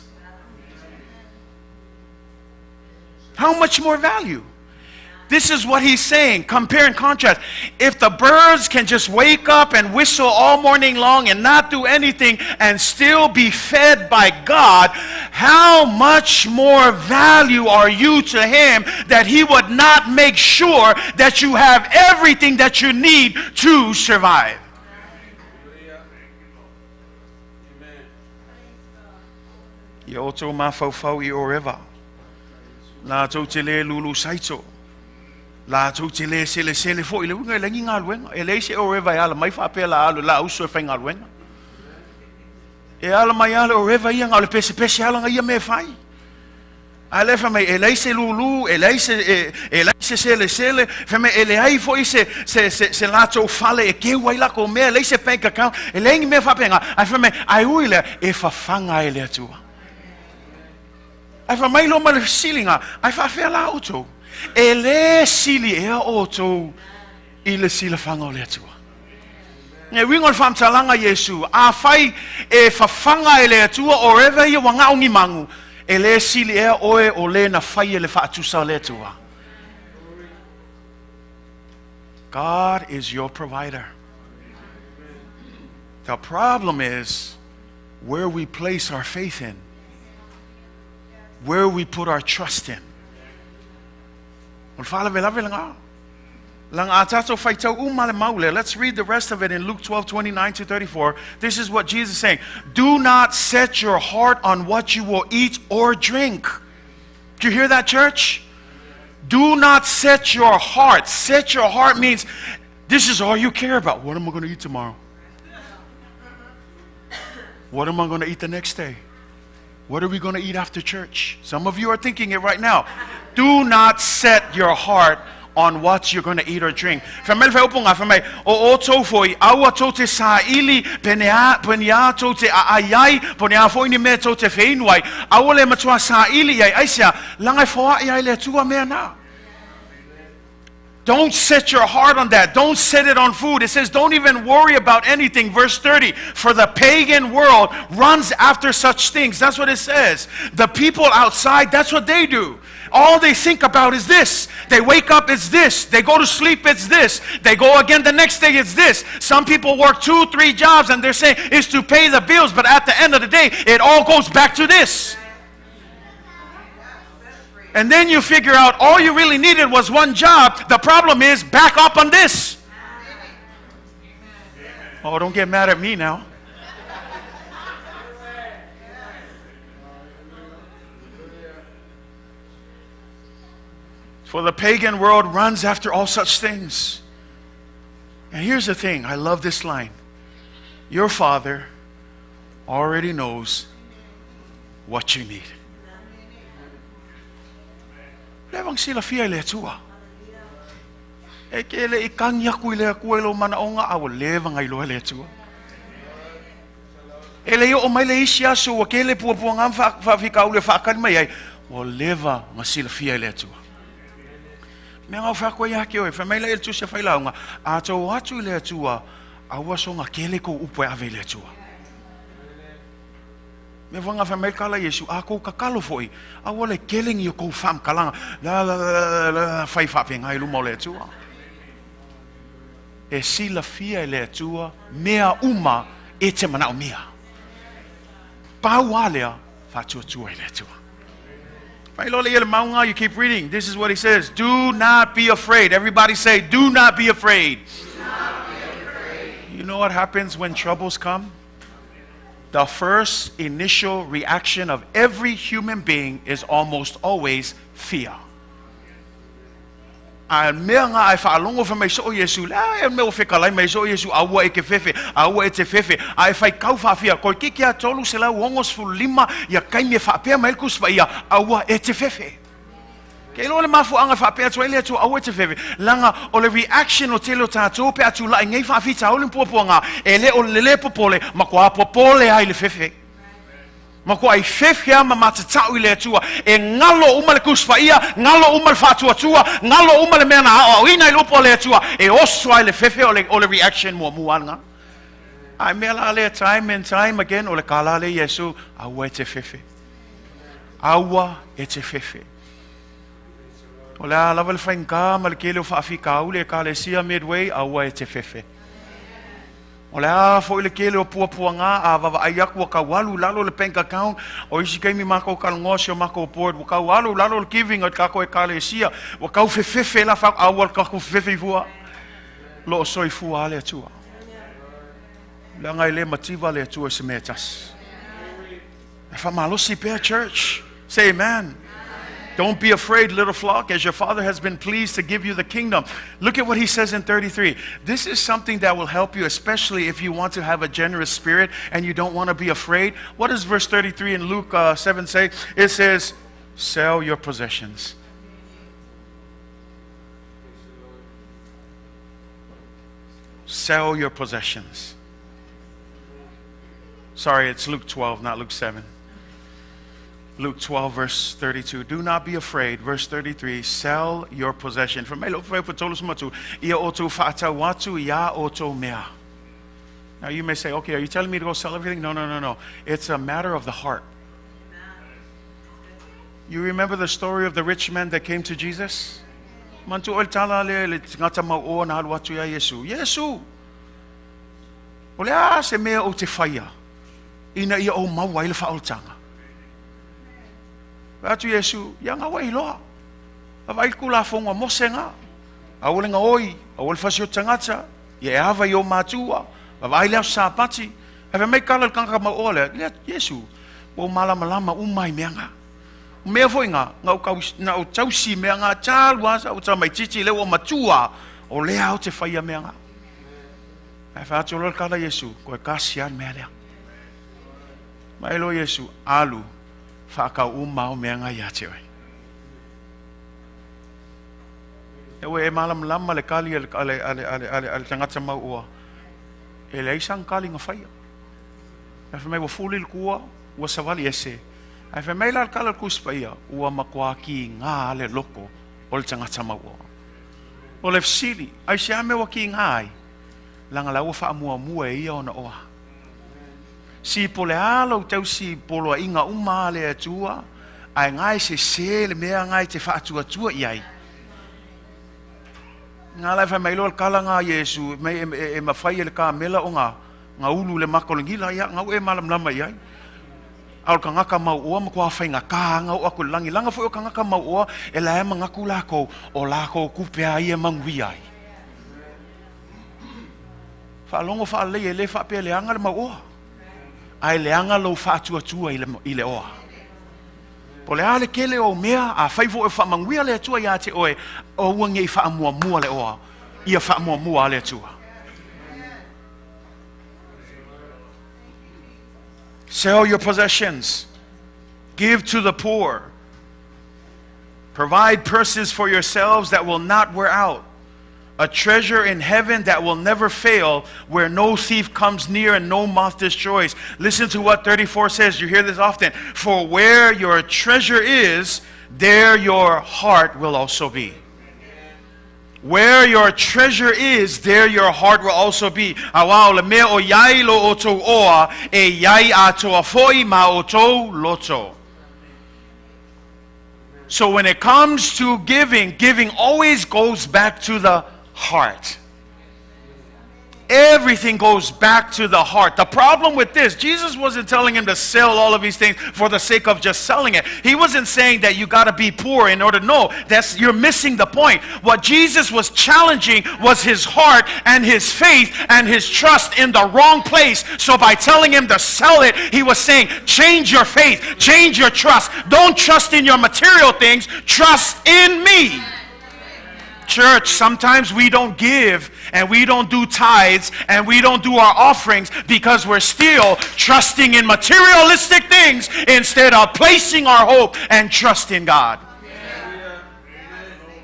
How much more value? This is what he's saying. Compare and contrast. If the birds can just wake up and whistle all morning long and not do anything and still be fed by God, how much more value are you to him that he would not make sure that you have everything that you need to survive? Ia outou mafaufau i Oreva, latou te le lulu saito, latou te le selesele foi i le uiga e leai ni galuega. E leai se Oreva e ala mai faapea la alu la uso e faigaluega. E ala mai lava le Oreva ia na o le pesepese lava lana ia mea e fai. A lea fai mai, e leai se lulu, e leai se, e, e leai se selesele, fai mai, e leai foi se, se, se, se latou fale e keu ai lakou mea, e leai se bank account, e leai ni mea faapena. Ae fai mai, ae ui lea, e fafaga ai le Atua. Ae fai mai loa ma le fesiliga, ae faafefea la outou? E lē sili ea outou i le silafaga o le Atua? E uiga o le faamatalaga Iesu, afai e fafaga e le Atua o eva ia ua gao ni magu, e lē sili ea oe o lē na fai e le faatusa o le Atua. God is your provider. The problem is where we place our faith in, where we put our trust in. O le faalavelave lena. Laga a tatou faitau uma le mau lea. Let's read the rest of it in Luke 12, 29 to 34. This is what Jesus is saying. Do not set your heart on what you will eat or drink. Do you hear that, church? Do not set your heart. Set your heart means this is all you care about. What am I going to eat tomorrow? What am I going to eat the next day? What are we going to eat after church? Some of you are thinking it right now. Do not set your heart on what you're going to eat or drink. Fai mai le faaupuga, fai mai, o outou foi, aua tou te saili, pene a, pene a tou te aai ai, pone a foi ni mea tou te feinu ai, aua le matua saili i ai, aisea, laga e foai ai le Atua mea na. Don't set your heart on that. Don't set it on food. It says, don't even worry about anything. Verse 30, for the pagan world runs after such things. That's what it says. The people outside, that's what they do. All they think about is this. They wake up, it's this. They go to sleep, it's this. They go again the next day, it's this. Some people work 2, 3 jobs and they're saying it's to pay the bills. But at the end of the day, it all goes back to this. And then you figure out all you really needed was one job. The problem is back up on this. Oh, don't get mad at me now. For the pagan world runs after all such things. And here's the thing I love this line Your father already knows what you need. Leva silafia i le Atua. E ke le i kangi aku i le Atua i lo manaonga, a ua leva ngai loa le Atua. E le o mai le isi aso ua ke le pua pua ngam wha ule whaakali mai ai, ua leva nga silafia i le Atua. Mea ngau whaakua ia ke oe, wha mai le el tusia whailaunga, a tau atu i le Atua, a ua songa kele ko upu e ave i le Atua. Me wanga wha mai kala Yesu, a kou kakalo foi, a ua le kele ngi o kou wham kalanga, la la la la la, whai whape ngai luma o le Atua. E silafia i le Atua, mea uma e te manao mea. Pau alea, whātua i le Atua. You keep reading. This is what he says. Do not be afraid. Everybody say, do not be afraid. Do not be afraid. You know what happens when troubles come? The first initial reaction of every human being is almost always fear. A mea ngā ai whaalongo wha mai so Yesu, la e mea o whekalai mai so Yesu, aua e ke fefe, aua e te fefe, a e whai kau whaafia, koe ki kia tolu se lau ongos lima, ia kai me whaapea mai kus ia, aua e te fefe. Ke ilo le mafu anga whaapea atu ele atu aua e te fefe, langa o le reaction o te leo tātou pe atu lai ngei whaafita o le puapua ngā, e le o le popole, ma kua popole ai le fefe. Ma ko ai fefea ma matatau i le Atua. E ngalo uma le kusfaia, ngalo uma le whātuatua, ngalo uma le mea na ao ina i lupo le Atua. E oso ai le fefe o le reaction mua mua ngā. Ai mea la lea time and time again o le kala le Yesu, aua e te fefe. Aua e te fefe. O le a lava le whainga ma le kele o whaafika ule e ka le sia midway, aua e te fefe. O le a fo i le kele o pua ngā a wawa ai aku wa kaualu lalo le bank account o isi kaimi mako kalongoa si o mako board wa kaualu lalo le giving o kako e kale sia wa kau fefefe la fa aua kako fefefe i fua lo o soi fua ale atua le ngai le mativa le atua se mea tasi e wha malosi pea church. Say amen. Don't be afraid, little flock, as your father has been pleased to give you the kingdom. Look at what he says in 33. This is something that will help you, especially if you want to have a generous spirit and you don't want to be afraid. What does verse 33 in Luke 7 say? It says, sell your possessions. Sell your possessions. Sorry, it's Luke 12, not Luke 7. Luke 12, verse 32. Do not be afraid. Verse 33, sell your possession. Now you may say, okay, are you telling me to go sell everything? No, no, no, no. It's a matter of the heart. You remember the story of the rich man that came to Jesus? Yesu. O le a se mea o te whaia. Ina ia o maua i le whaoltanga. Atu Yesu, ia ngā wai loa. A vai kula whonga mose ngā. A ole ngā oi, a ole whasi o tangata, ia e awa i o mātua, a vai leo sāpati. A vai mai kala le kangaka mau oa lea, lea Yesu, o malama lama umai mea ngā. Mea foi ngā, ngā o tausi mea ngā, tālu asa o tā mai titi leo o matua, o lea o te whaia mea ngā. A wha atu le kala Yesu, koe kasi an mea lea. Mai lo Yesu, alu, whakau umau mea ngā ia te oe. E oe e malam lama le kali ale tangata mau ua. E le aisang kali ngā whaia. E wha mai ua fuli le kua, ua sawali ese. E wha mai la le kala le kuspa ia, ua makua ki ngā ale loko o le tangata mau ua. O le wsili, ai se ame ua ki ngā ai, langa la ua wha mua mua e ia ona oa. Si po le alo tau si polo inga uma le atua, ai ngai se se le mea ngai te whaatua tua i ai. Ngā lai whai mai loa le kala ngā Yesu, me e mawhai e le ka mela o ngā ulu le makolengila ia, ngā e malam lama i ai. A o le kagaka mauoa matua faigata lava ona oo atu i le lagi. Leaga foi o kagaka mauoa e la e manatu latou o latou tupe lava ia e manuia ai. Faalogo faalelei e le faapea e leaga le mauoa, ae leaga lou faatuatua i le oa. Po o le a le tele o au mea, afai foi o faamanuia le Atua ia te oe, aua ne i faamuamua le oa, ia faamuamua le Atua. Sell your possessions. Give to the poor. Provide purses for yourselves that will not wear out. A treasure in heaven that will never fail, where no thief comes near and no moth destroys. Listen to what 34 says. You hear this often. For where your treasure is, there your heart will also be. Where your treasure is, there your heart will also be. Auā o le mea o i ai lo outou oa, e i ai atoa foi ma outou loto. So when it comes to giving, giving always goes back to the heart. Everything goes back to the heart. The problem with this, Jesus wasn't telling him to sell all of these things for the sake of just selling it. He wasn't saying that you got to be poor in order. No, that's you're missing the point. What Jesus was challenging was his heart and his faith and his trust in the wrong place. So by telling him to sell it, he was saying, change your faith, change your trust. Don't trust in your material things, trust in me. Church, sometimes we don't give and we don't do tithes and we don't do our offerings because we're still trusting in materialistic things instead of placing our hope and trust in God.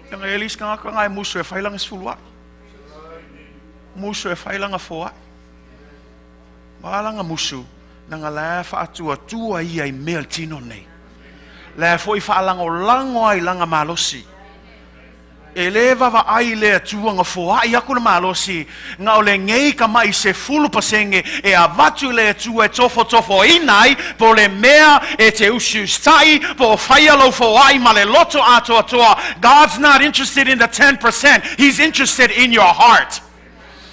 Nga elis ka nga ngai musu e whailanga sfuluai. Musu e whailanga foai. Malanga musu na nga la whaatua tua ia i mea tino nei. La foi whaalango lango ai langa malosi. E le vaavaai le Atua ga foaʻi aku le malosi, ga o lenei ka maʻi 10% e avatu le Atua e tofotofoina ai, po o le mea e te usiusitaʻi, po o faia lou foaʻi ma le loto atoatoa. God's not interested in the 10%. He's interested in your heart.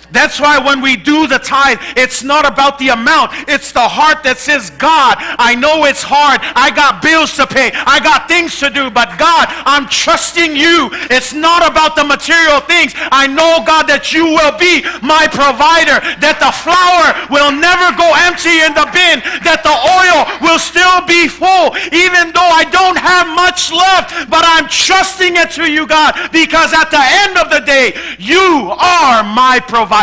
That's why when we do the tithe, it's not about the amount. It's the heart that says, God, I know it's hard. I got bills to pay. I got things to do. But God, I'm trusting you. It's not about the material things. I know, God, that you will be my provider, that the flour will never go empty in the bin, that the oil will still be full, even though I don't have much left. But I'm trusting it to you, God, because at the end of the day, you are my provider.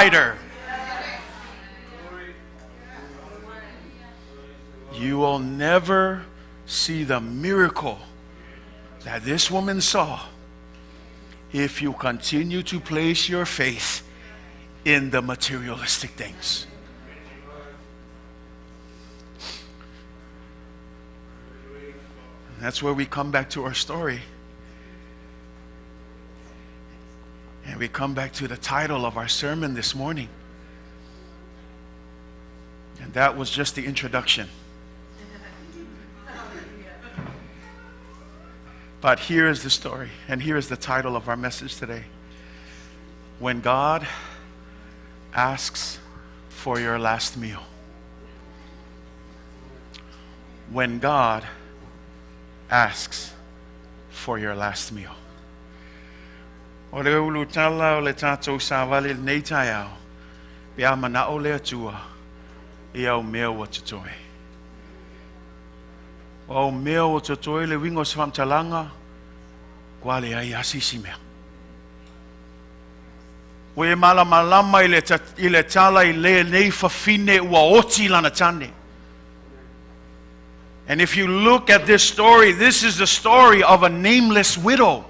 You will never see the miracle that this woman saw if you continue to place your faith in the materialistic things. And that's where we come back to our story. And we come back to the title of our sermon this morning. And that was just the introduction. But here is the story, and here is the title of our message today. When God asks for your last meal. When God asks for your last meal. O le ulutala o le tātou sāvali lenei taeao, pe a manaʻo le Atua i au mea ua totoe. O au mea ua totoe le uiga o se faamatalaga, ua leai lava se isi mea. Ua e malamalama i le, i le tala i lenei fafine ua oti lana tane. And if you look at this story, this is the story of a nameless widow.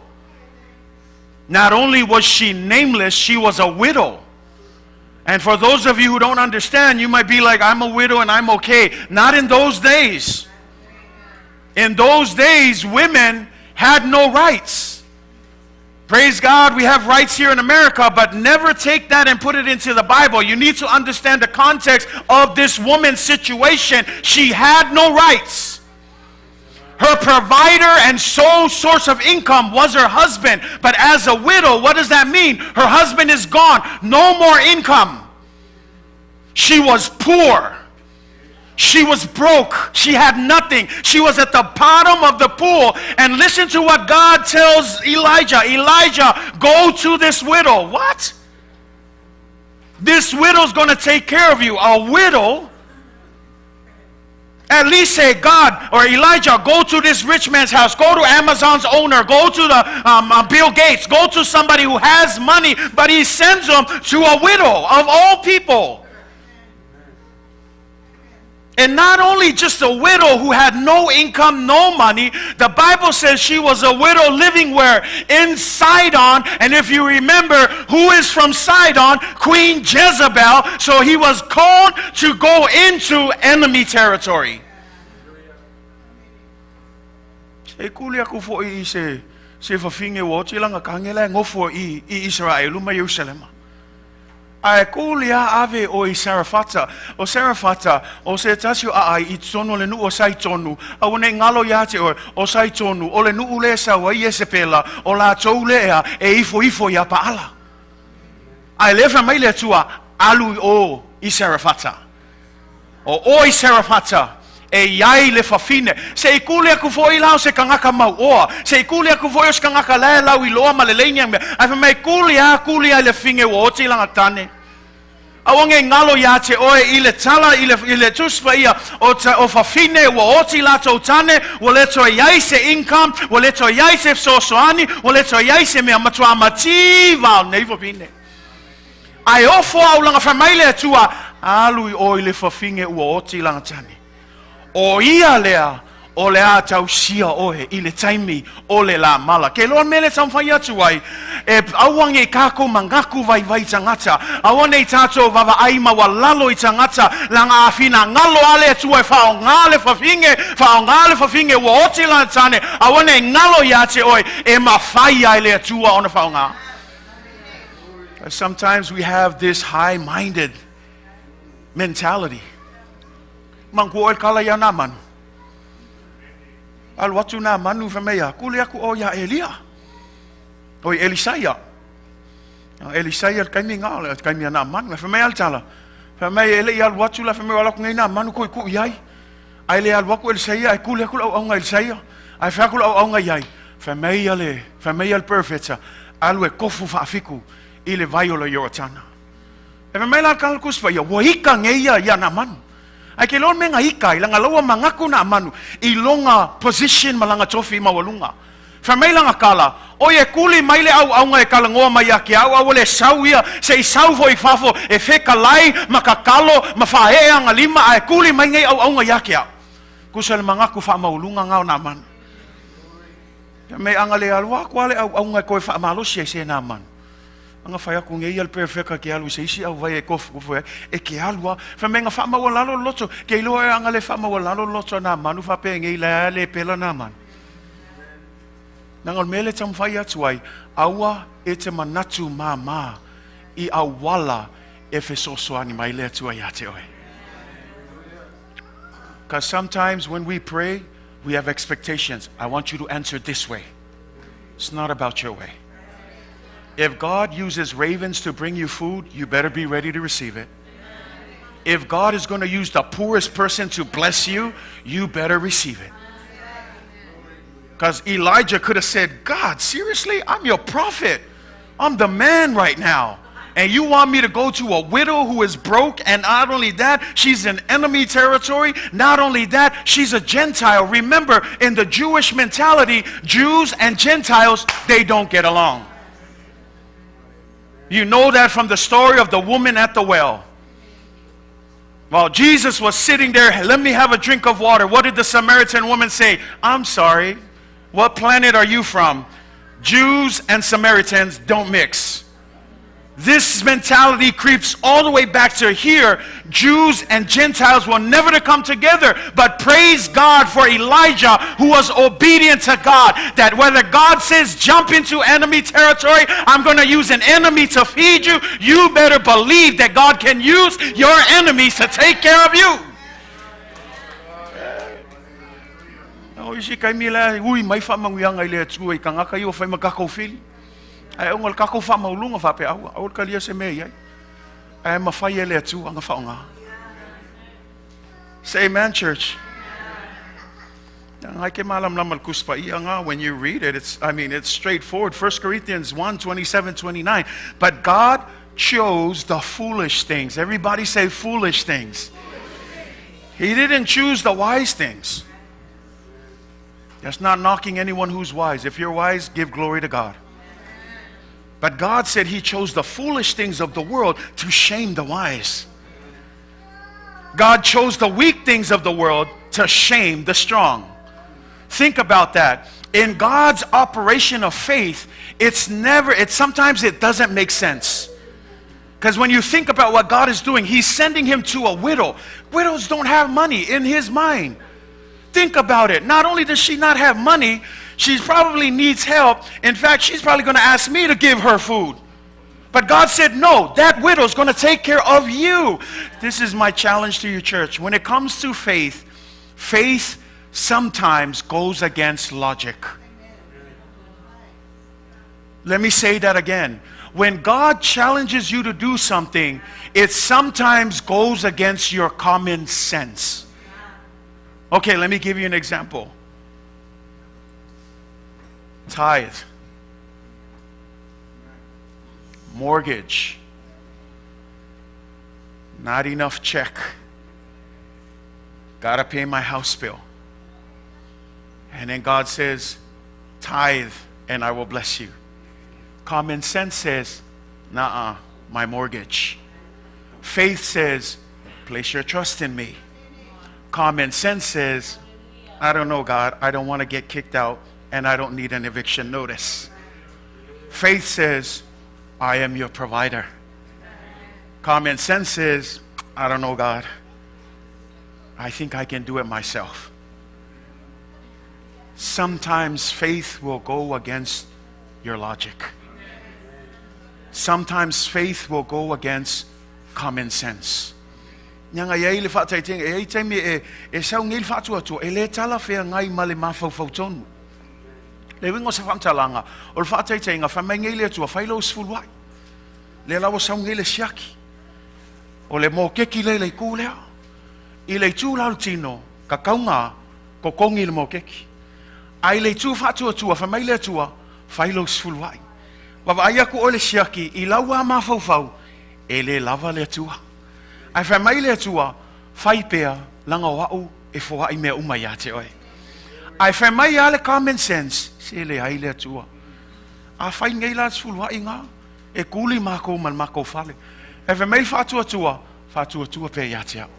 Not only was she nameless, she was a widow. And for those of you who don't understand, you might be like, I'm a widow and I'm okay. Not in those days. In those days, women had no rights. Praise God, we have rights here in America, but never take that and put it into the Bible. You need to understand the context of this woman's situation. She had no rights. Her provider and sole source of income was her husband. But as a widow, what does that mean? Her husband is gone, no more income. She was poor. She was broke. She had nothing. She was at the bottom of the pool. And listen to what God tells Elijah Elijah, go to this widow. What? This widow's going to take care of you. A widow? At least say, God or Elijah, go to this rich man's house. Go to Amazon's owner. Go to the Bill Gates. Go to somebody who has money. But he sends them to a widow of all people. And not only just a widow who had no income, no money, the Bible says she was a widow living where? In Sidon. And if you remember, who is from Sidon? Queen Jezebel. So he was called to go into enemy territory. E kuli aku fo'i i se fafine ua oti lana tane la e nofo i Israelu ma Ierusalema. Ae kuli a ave o i Sarafata. O Sarafata, o se tasi o aai i tonu o le nuu o Saitonu. Aua nei galo ia te oe, o Saitonu, o le nuu le sau ai Iesepela, o latou lea e ifoifo ia Paala. Ae le fai mai le Atua, alu i o i Sarafata. O oe Sarafata, e iai le fafine. Se i kuli aku fo'i la o se kangaka mau'oa. Se i kuli aku fo'i o se kangaka la e lau iloa ma lelei ni mea. Ae fai mai kuli a kuli ai le fafine ua oti lana tane. Aua nei galo ia te oe i le tala i le Tusi Paia o fafine ua oti latou tane, ua le toe iai se income, ua le toe iai se fesoasoani, ua le toe iai se mea matua mativa o nei fafine. Ae ofo au laga fai mai le Atua, alu i o i le fafine ua oti lana tane. O ia lea o le a tausia oe i le taimi o le lā mala. Ke loa mele taumafai atu ai, e aua nei kākou manatu vaivai tagata, aua nei tātou vaavaai maualalo i tagata, laga a finagalo a le Atua e faaaogā le fafine, faaaogā le fafine ua oti lana tane, aua nei galo ia te oe e mafai ai le Atua ona faaaogā. Sometimes we have this high-minded mentality. Manatua oe le kala ia Namanu. Alu atu Namanu fai mai ia, kuli aku o ia Elia. O i Elisaia. Elisaia le taimi nga, le taimi a Namanu. Fai mai a le tala. Fai mai e le i alu atu la, fai mai o ala aku nei Namanu ko i ku i ai. Ai le alu aku Elisaia, ai kuli aku lau auga Elisaia. Ai fai aku lau auga iai. Fai mai ia le, fai mai ia le perofeta, alu e kofu faafiku i le vai o le Ioritana. E fai mai la kala Tusi Paia, ua ika nei ia ia Namanu. Ai ke loa le mea na ika ai, laga laua manatu Naamanu i lona position ma lana tofi maualuga. Fai mai lana tala, Oi e kuli mai le auauna e talanoa mai ia te au, a ua le sau ia, se i sau foi i fafo e fetalai ma tatalo ma faaee ana lima, ae kuli mai nei auauna ia te au. Tusa le manatu faamaualuga na o Naamanu. Fai mai ana le alu aku a le auauna e toe faamalosi ai se Naamanu. Aga fai aku nei ia le perofeta ke alu i se isi auvai e tofutofu ai, e ke alu a. Fai mai na faamaualalo le loto, ke iloa e aga le faamaualalo le loto a Naamanu faapea nei la le pela Naamanu. Leaga o le mea lea e taumafai atu ai, aua e te manatu māmā i auala e fesoasoani mai le Atua iā te oe. Because sometimes when we pray, we have expectations. I want you to answer this way. It's not about your way. If God uses ravens to bring you food, you better be ready to receive it. If God is going to use the poorest person to bless you, you better receive it. Because Elijah could have said, God, seriously? I'm your prophet. I'm the man right now. And you want me to go to a widow who is broke, and not only that, she's in enemy territory. Not only that, she's a Gentile. Remember, in the Jewish mentality, Jews and Gentiles, they don't get along. You know that from the story of the woman at the well. While Jesus was sitting there, let me have a drink of water. What did the Samaritan woman say? I'm sorry. What planet are you from? Jews and Samaritans don't mix. This mentality creeps all the way back to here. Jews and Gentiles will never to come together. But praise God for Elijah, who was obedient to God. That whether God says jump into enemy territory, I'm going to use an enemy to feed you, you better believe that God can use your enemies to take care of you. O isi taimi la ui mai faamanuiaga i le Atua i tagata ia ua fai ma tatou fili. Ae ona o le tatou faamaualuga faapea aua, aua le talia se mea i ai. Ae mafai e le Atua ona faaaoga. Say amen, church. When you read it, it's, I mean, it's straightforward. 1 Corinthians 1, 27, 29. But God chose the foolish things. Everybody say foolish things. He didn't choose the wise things. That's not knocking anyone who's wise. If you're wise, give glory to God. But God said He chose the foolish things of the world to shame the wise. God chose the weak things of the world to shame the strong. Think about that. In God's operation of faith, it's never, it sometimes it doesn't make sense. Because when you think about what God is doing, He's sending him to a widow. Widows don't have money in his mind. Think about it. Not only does she not have money, she probably needs help. In fact, she's probably going to ask me to give her food. But God said, no, that widow's going to take care of you. This is my challenge to you, church. When it comes to faith, faith sometimes goes against logic. Let me say that again. When God challenges you to do something, it sometimes goes against your common sense. Okay, let me give you an example. Tithe. Mortgage. Not enough check. Got to pay my house bill. And then God says, tithe and I will bless you. Common sense says, nah, my mortgage. Faith says, place your trust in me. Common sense says, I don't know, God. I don't want to get kicked out and I don't need an eviction notice. Faith says, I am your provider. Common sense says, I don't know, God. I think I can do it myself. Sometimes faith will go against your logic. Sometimes faith will go against common sense. Nya nga iai le whaataitinga, e ai taimi e sau ngei le whaatua e le tala whea ngai ma le mawhauwhau tonu. Le wingo sa whamtalanga, o le whaataitenga, wha mai ngei le atua, whai lau sifulu ai. Le lawa sau ngei le siaki. O le mōkeki le le kū lea. I le tū lau tino, ka kaunga, ko kongi le mōkeki. Ai le tū whaatua, wha mai le atua, whai lau sifulu ai. Wawa ai aku o le siaki, i laua mawhauwhau, e le lava le atua. Ai whai mai le atua, whai pea, langa o au, e foa i mea uma ia te oe. Ai whai mai a le common sense, se le ai le atua. A whai ngei la sifulu ai ngā, e kuli mākou man mākou whale. E whai mai whātua tua pe ia te au.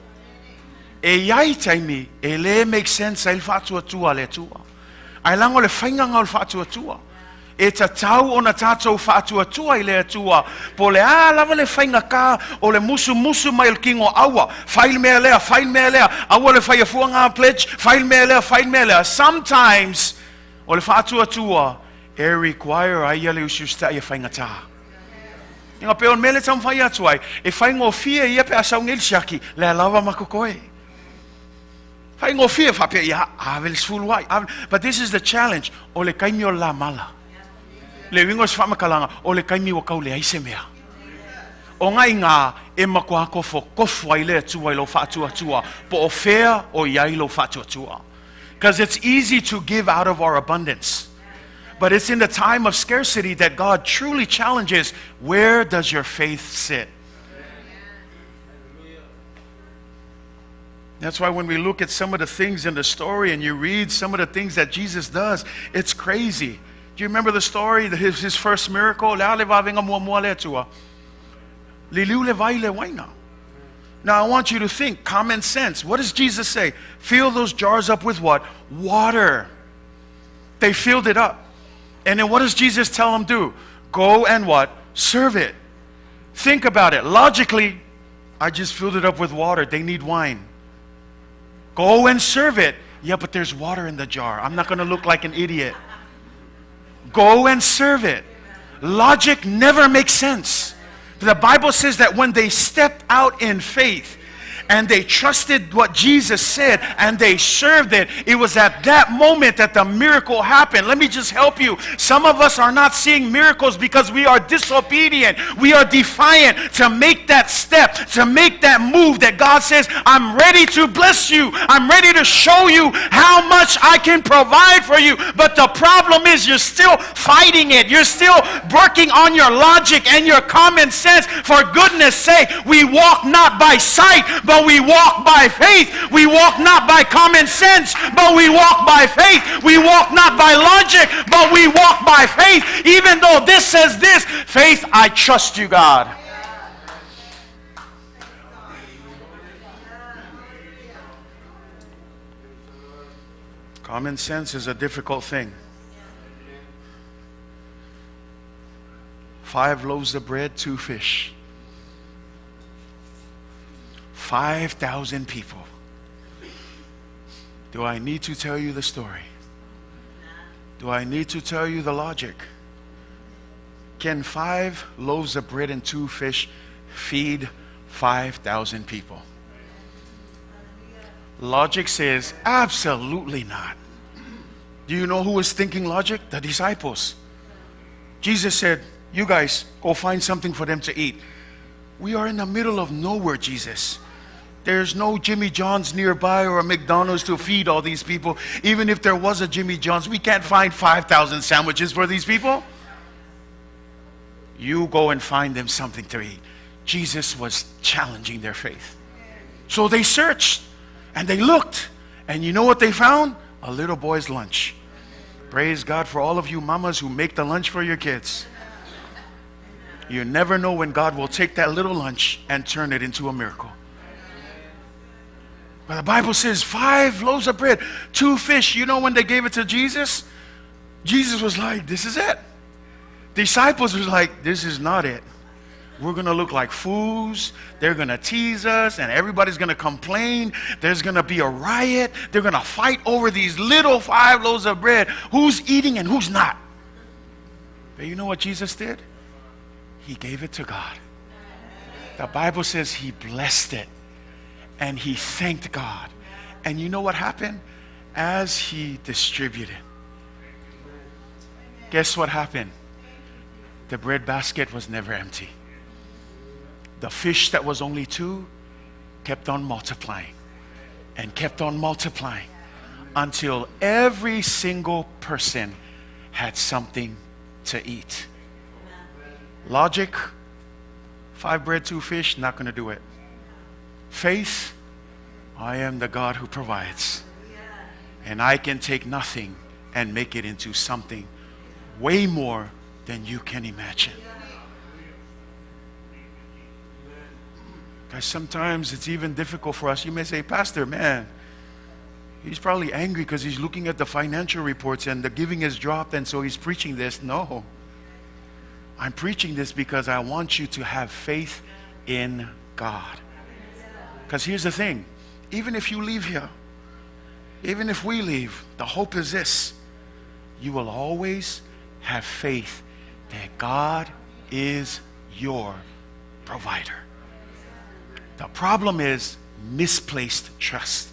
E iai taimi, e le make sense ai le whātua le atua. Ai lango le whainga ngau le whātua tua. E ta tau o na tātou whātua i le atua. Po le a lava le whainga ka o le musu musu mai le kingo aua. Whail mea lea, whail mea lea. Aua le whaia fua ngā pledge. Whail mea lea, whail mea lea. Sometimes, o le whātua tua, e require ai le usiusta ia whainga tā. Inga pe on mele tam whai atu ai, e whai ngō fia ia pe asau ngel siaki, le alawa makokoe. Whai ngō fia whapea ia, ave le sfulu ai. But this is the challenge, o le kaimi o la mala. Le wingo se whamakalanga, o le kaimi o kau le aise mea. O ngai ngā, e makoa kofo, kofu ai le atua i lo whaatua tua, po o whea o iai lo whaatua tua. Because it's easy to give out of our abundance. But it's in the time of scarcity that God truly challenges, where does your faith sit? That's why when we look at some of the things in the story and you read some of the things that Jesus does, it's crazy. Do you remember the story, his first miracle? Now I want you to think, common sense. What does Jesus say? Fill those jars up with what? Water. They filled it up. And then what does Jesus tell them do? Go and what? Serve it. Think about it. Logically, I just filled it up with water. They need wine. Go and serve it. Yeah, but there's water in the jar. I'm not going to look like an idiot. Go and serve it. Logic never makes sense. The Bible says that when they stepped out in faith and they trusted what Jesus said and they served it, it was at that moment that the miracle happened. Let me just help you. Some of us are not seeing miracles because we are disobedient. We are defiant to make that step, to make that move that God says, I'm ready to bless you. I'm ready to show you how much I can provide for you. But the problem is you're still fighting it. You're still working on your logic and your common sense. For goodness sake, we walk not by sight, but we walk by faith. We walk not by common sense, but we walk by faith. We walk not by logic, but we walk by faith. Even though this says this, faith, I trust you, God. Common sense is a difficult thing. 5 loaves of bread, 2 fish. 5,000 people. Do I need to tell you the story? Do I need to tell you the logic? Can 5 loaves of bread and 2 fish feed 5,000 people? Logic says absolutely not. Do you know who was thinking logic? The disciples. Jesus said, you guys, go find something for them to eat. We are in the middle of nowhere, Jesus. There's no Jimmy John's nearby or a McDonald's to feed all these people. Even if there was a Jimmy John's, we can't find 5,000 sandwiches for these people. You go and find them something to eat. Jesus was challenging their faith. So they searched and they looked. And you know what they found? A little boy's lunch. Praise God for all of you mamas who make the lunch for your kids. You never know when God will take that little lunch and turn it into a miracle. But the Bible says 5 loaves of bread, 2 fish. You know when they gave it to Jesus? Jesus was like, this is it. Disciples was like, this is not it. We're going to look like fools. They're going to tease us, and everybody's going to complain. There's going to be a riot. They're going to fight over these little 5 loaves of bread. Who's eating and who's not? But you know what Jesus did? He gave it to God. The Bible says he blessed it, and he thanked God. And you know what happened? As he distributed, guess what happened? The bread basket was never empty. The fish that was only 2 kept on multiplying and kept on multiplying until every single person had something to eat. Logic, 5 bread, 2 fish, not going to do it. Faith, I am the God who provides. And I can take nothing and make it into something way more than you can imagine. Guys, sometimes it's even difficult for us. You may say, Pastor, man, he's probably angry because he's looking at the financial reports and the giving has dropped, and so he's preaching this. No. I'm preaching this because I want you to have faith in God. Because here's the thing. Even if you leave here, even if we leave, the hope is this. You will always have faith that God is your provider. The problem is misplaced trust.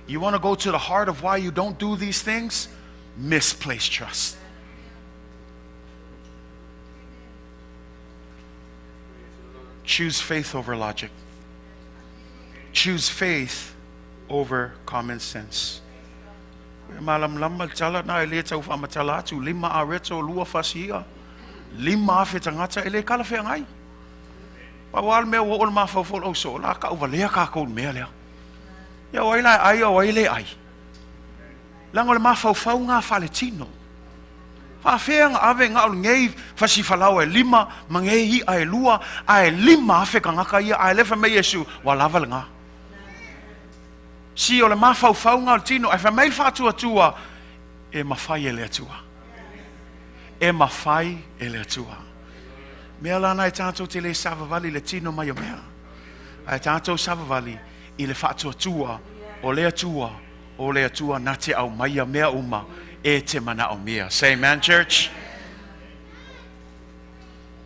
You want to go to the heart of why you don't do these things? Misplaced trust. Choose faith over logic. Choose faith over common sense. Lima afe tangata ele kala whea ngai. Pa wal mea o ol mawhau fol au so, la ka uwa lea ka kou mea lea. Ia wai lai ai, o wai le ai. Langa o le mawhau fau ngā whale tino. Wha whea ngā ave ngā ol ngei whasi whalau e lima, ma ngei hi a e lua, a e lima afe ka ngaka ia, a e lefa me Yesu, wa lava le ngā. Si o le mawhau fau ngā ol tino, e wha mei whātua tua, e mawhai e le atua. E mawhai e le atua. Mea lana e tātou te le savavali le tino mai o mea. A e tātou savavali i le whātua tua, o le atua, o le atua nā te au mai a mea uma, e te mana o mea. Say amen, church.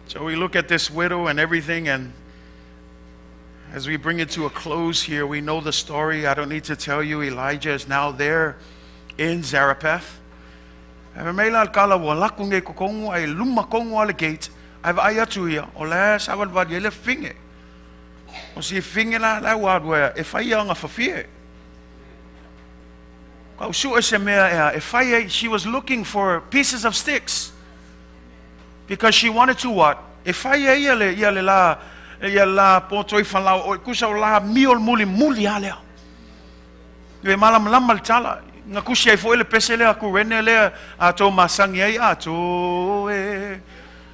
So we look at this widow and everything, As we bring it to a close here, we know the story. I don't need to tell you, Elijah is now there in Zarephath. Ae mai la kala ua laku nei kokongu ai luma kongu ale gate. Ai vai atu ia, o le savalivali ai le fine. O si fine la la ua alu e fai anga fafie. Ka usu e se mea e fai ai, she was looking for pieces of sticks. Because she wanted to what? E fai ai ia le, ia le la, ia la poto i whalau, o kusa o la mio muli muli alea. E malamalama le tala. Nga kusi ai foi le pese lea ku rene lea a tō masangi ai a tō e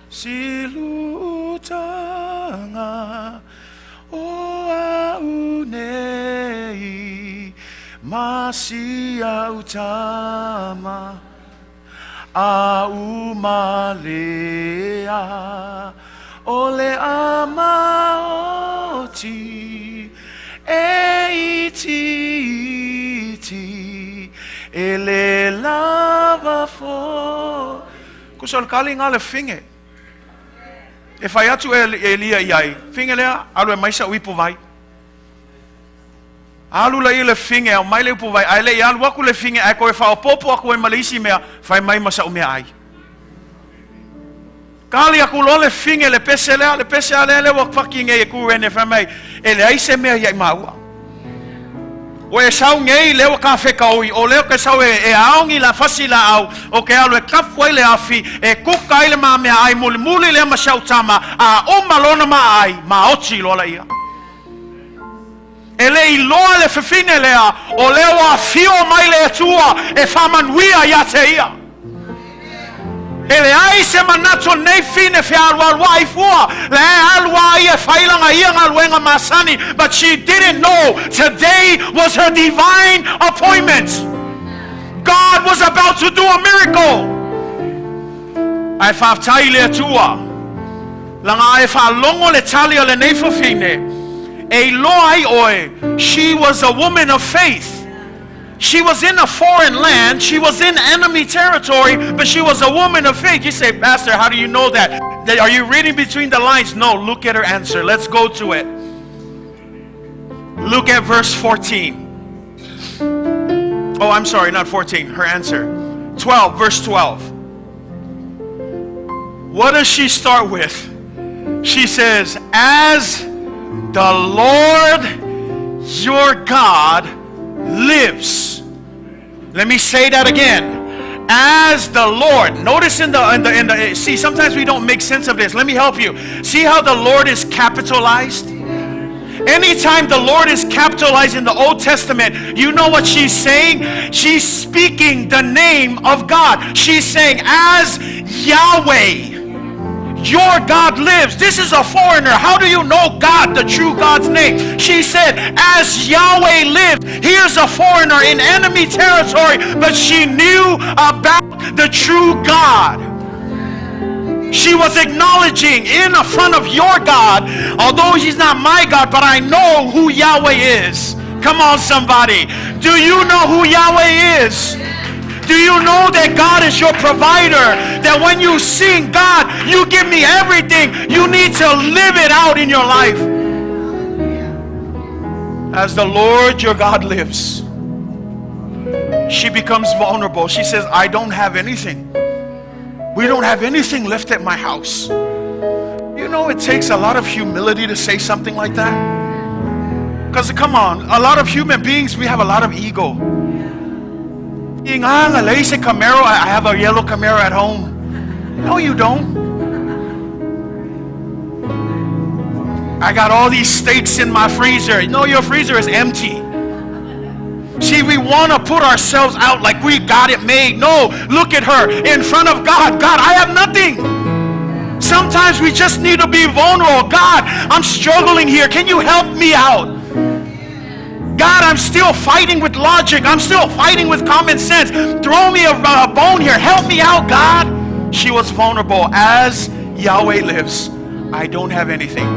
silutanga o au nei ma si au tama a umalea o le ama oti e iti iti e le lava fo. Kusa o le kali ngā le finge. E whai atu e Elia i ai. Finge lea, alu e maisa uipu vai. Alu la i le finge, au mai le upu vai. Ai le i alu aku le finge, ai koe whao popo aku e maleisi mea, whai mai masa umea ai. Kali aku lo le finge le pese lea, le pese a lea le wak whaki ngei e kurene whai mai. E le ai se mea ia i maua. O e sau ngei leo ka wheka oi, o leo ke sau e aongi la fasi la au, o ke alu e kafu ai le afi, e kuka ai le maa mea ai, muli muli lea ma sau tama, a o malona ma ai, ma oti loa la ia. E le iloa le fefine lea, o leo a fio mai le atua, e whamanuia ia te ia. E le ai se manato nei fine fe alu alu ai fua, le alu ai e whailanga ia ngā luenga masani, but she didn't know today was her divine appointment. God was about to do a miracle. Ai whaftai le atua, langa ai whalongo le tali o le nei fafine, e iloa ai oe, she was a woman of faith. She was in a foreign land. She was in enemy territory, but she was a woman of faith. You say, Pastor, how do you know that? Are you reading between the lines? No, look at her answer. Let's go to it. Look at verse 14. Oh, I'm sorry, not 14. Her answer. 12, verse 12. What does she start with? She says, as the Lord your God lives. Let me say that again. As the Lord. Notice in the see, sometimes we don't make sense of this. Let me help you. See how the Lord is capitalized? Anytime the Lord is capitalized in the Old Testament, you know what she's saying? She's speaking the name of God. She's saying, as Yahweh, your God lives. This is a foreigner. How do you know God, the true God's name? She said, as Yahweh lived. Here's a foreigner in enemy territory, but she knew about the true God. She was acknowledging in the front of your God, although he's not my God, but I know who Yahweh is. Come on, somebody. Do you know who Yahweh is? Do you know that God is your provider? That when you sing, God, you give me everything. You need to live it out in your life. As the Lord your God lives, she becomes vulnerable. She says, I don't have anything. We don't have anything left at my house. You know, it takes a lot of humility to say something like that. Because come on, a lot of human beings, we have a lot of ego. Camaro, I have a yellow Camaro at home. No, you don't. I got all these steaks in my freezer. No, your freezer is empty. See, we want to put ourselves out like we got it made. No, look at her in front of God. God, I have nothing. Sometimes we just need to be vulnerable. God, I'm struggling here. Can you help me out? God, I'm still fighting with logic. I'm still fighting with common sense. Throw me a bone here. Help me out, God. She was vulnerable. As Yahweh lives, I don't have anything.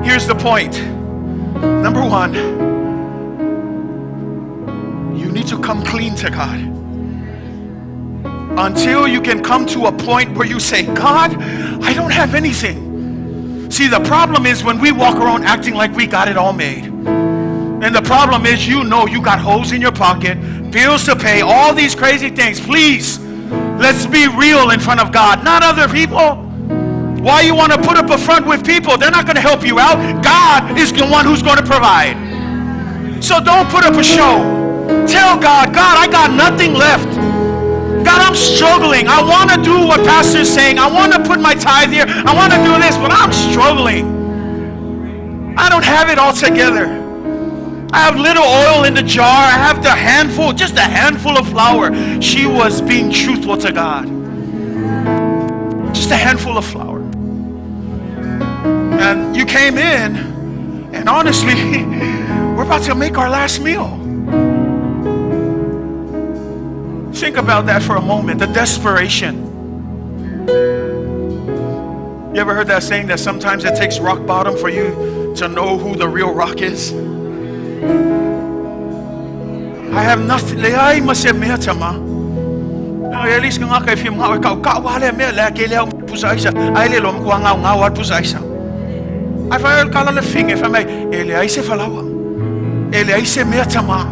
Here's the point. Number one, you need to come clean to God. Until you can come to a point where you say, God, I don't have anything. See, the problem is when we walk around acting like we got it all made. And the problem is, you know, you got holes in your pocket, bills to pay, all these crazy things. Please, let's be real in front of God, not other people. Why you want to put up a front with people? They're not going to help you out. God is the one who's going to provide. So don't put up a show. Tell God, God, I got nothing left. God, I'm struggling. I want to do what pastor's saying. I want to put my tithe here. I want to do this, but I'm struggling. I don't have it all together. I have little oil in the jar. I have the handful, just a handful of flour. She was being truthful to God. Just a handful of flour. And you came in, and honestly, we're about to make our last meal. Think about that for a moment, the desperation. You ever heard that saying that sometimes it takes rock bottom for you to know who the real rock is? I have nothing. Leai ma se mea tama. E lis ka ngaka e whia mga kau kau wale mea lea ke lea pusa aisa. Ai le lo mkua ngau ngau at pusa aisa. Ai whae kala le finge whae mai, e leai se falaua. E leai se mea tama.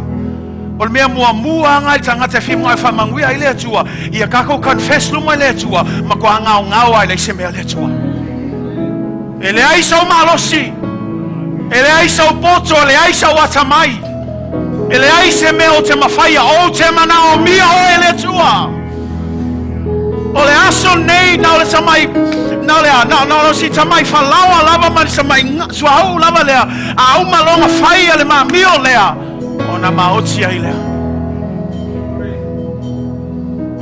O le mea mua mua ngai tangata e whia mga e whamanguia ai le atua. Ia kako confess luma le atua. Ma kua ngau ngau ai le se mea le atua. E leai sau malosi. E leai sau poto, e leai sau atamai. E leai se mea o te mawhaia, o te mana o mia o e le atua. O le aso nei, nā o le tamai, nā le a, nā nā si tamai whalawa lava ma le samai suahau lava lea, a uma longa whaia le maa mio lea, o nā maoti ai lea.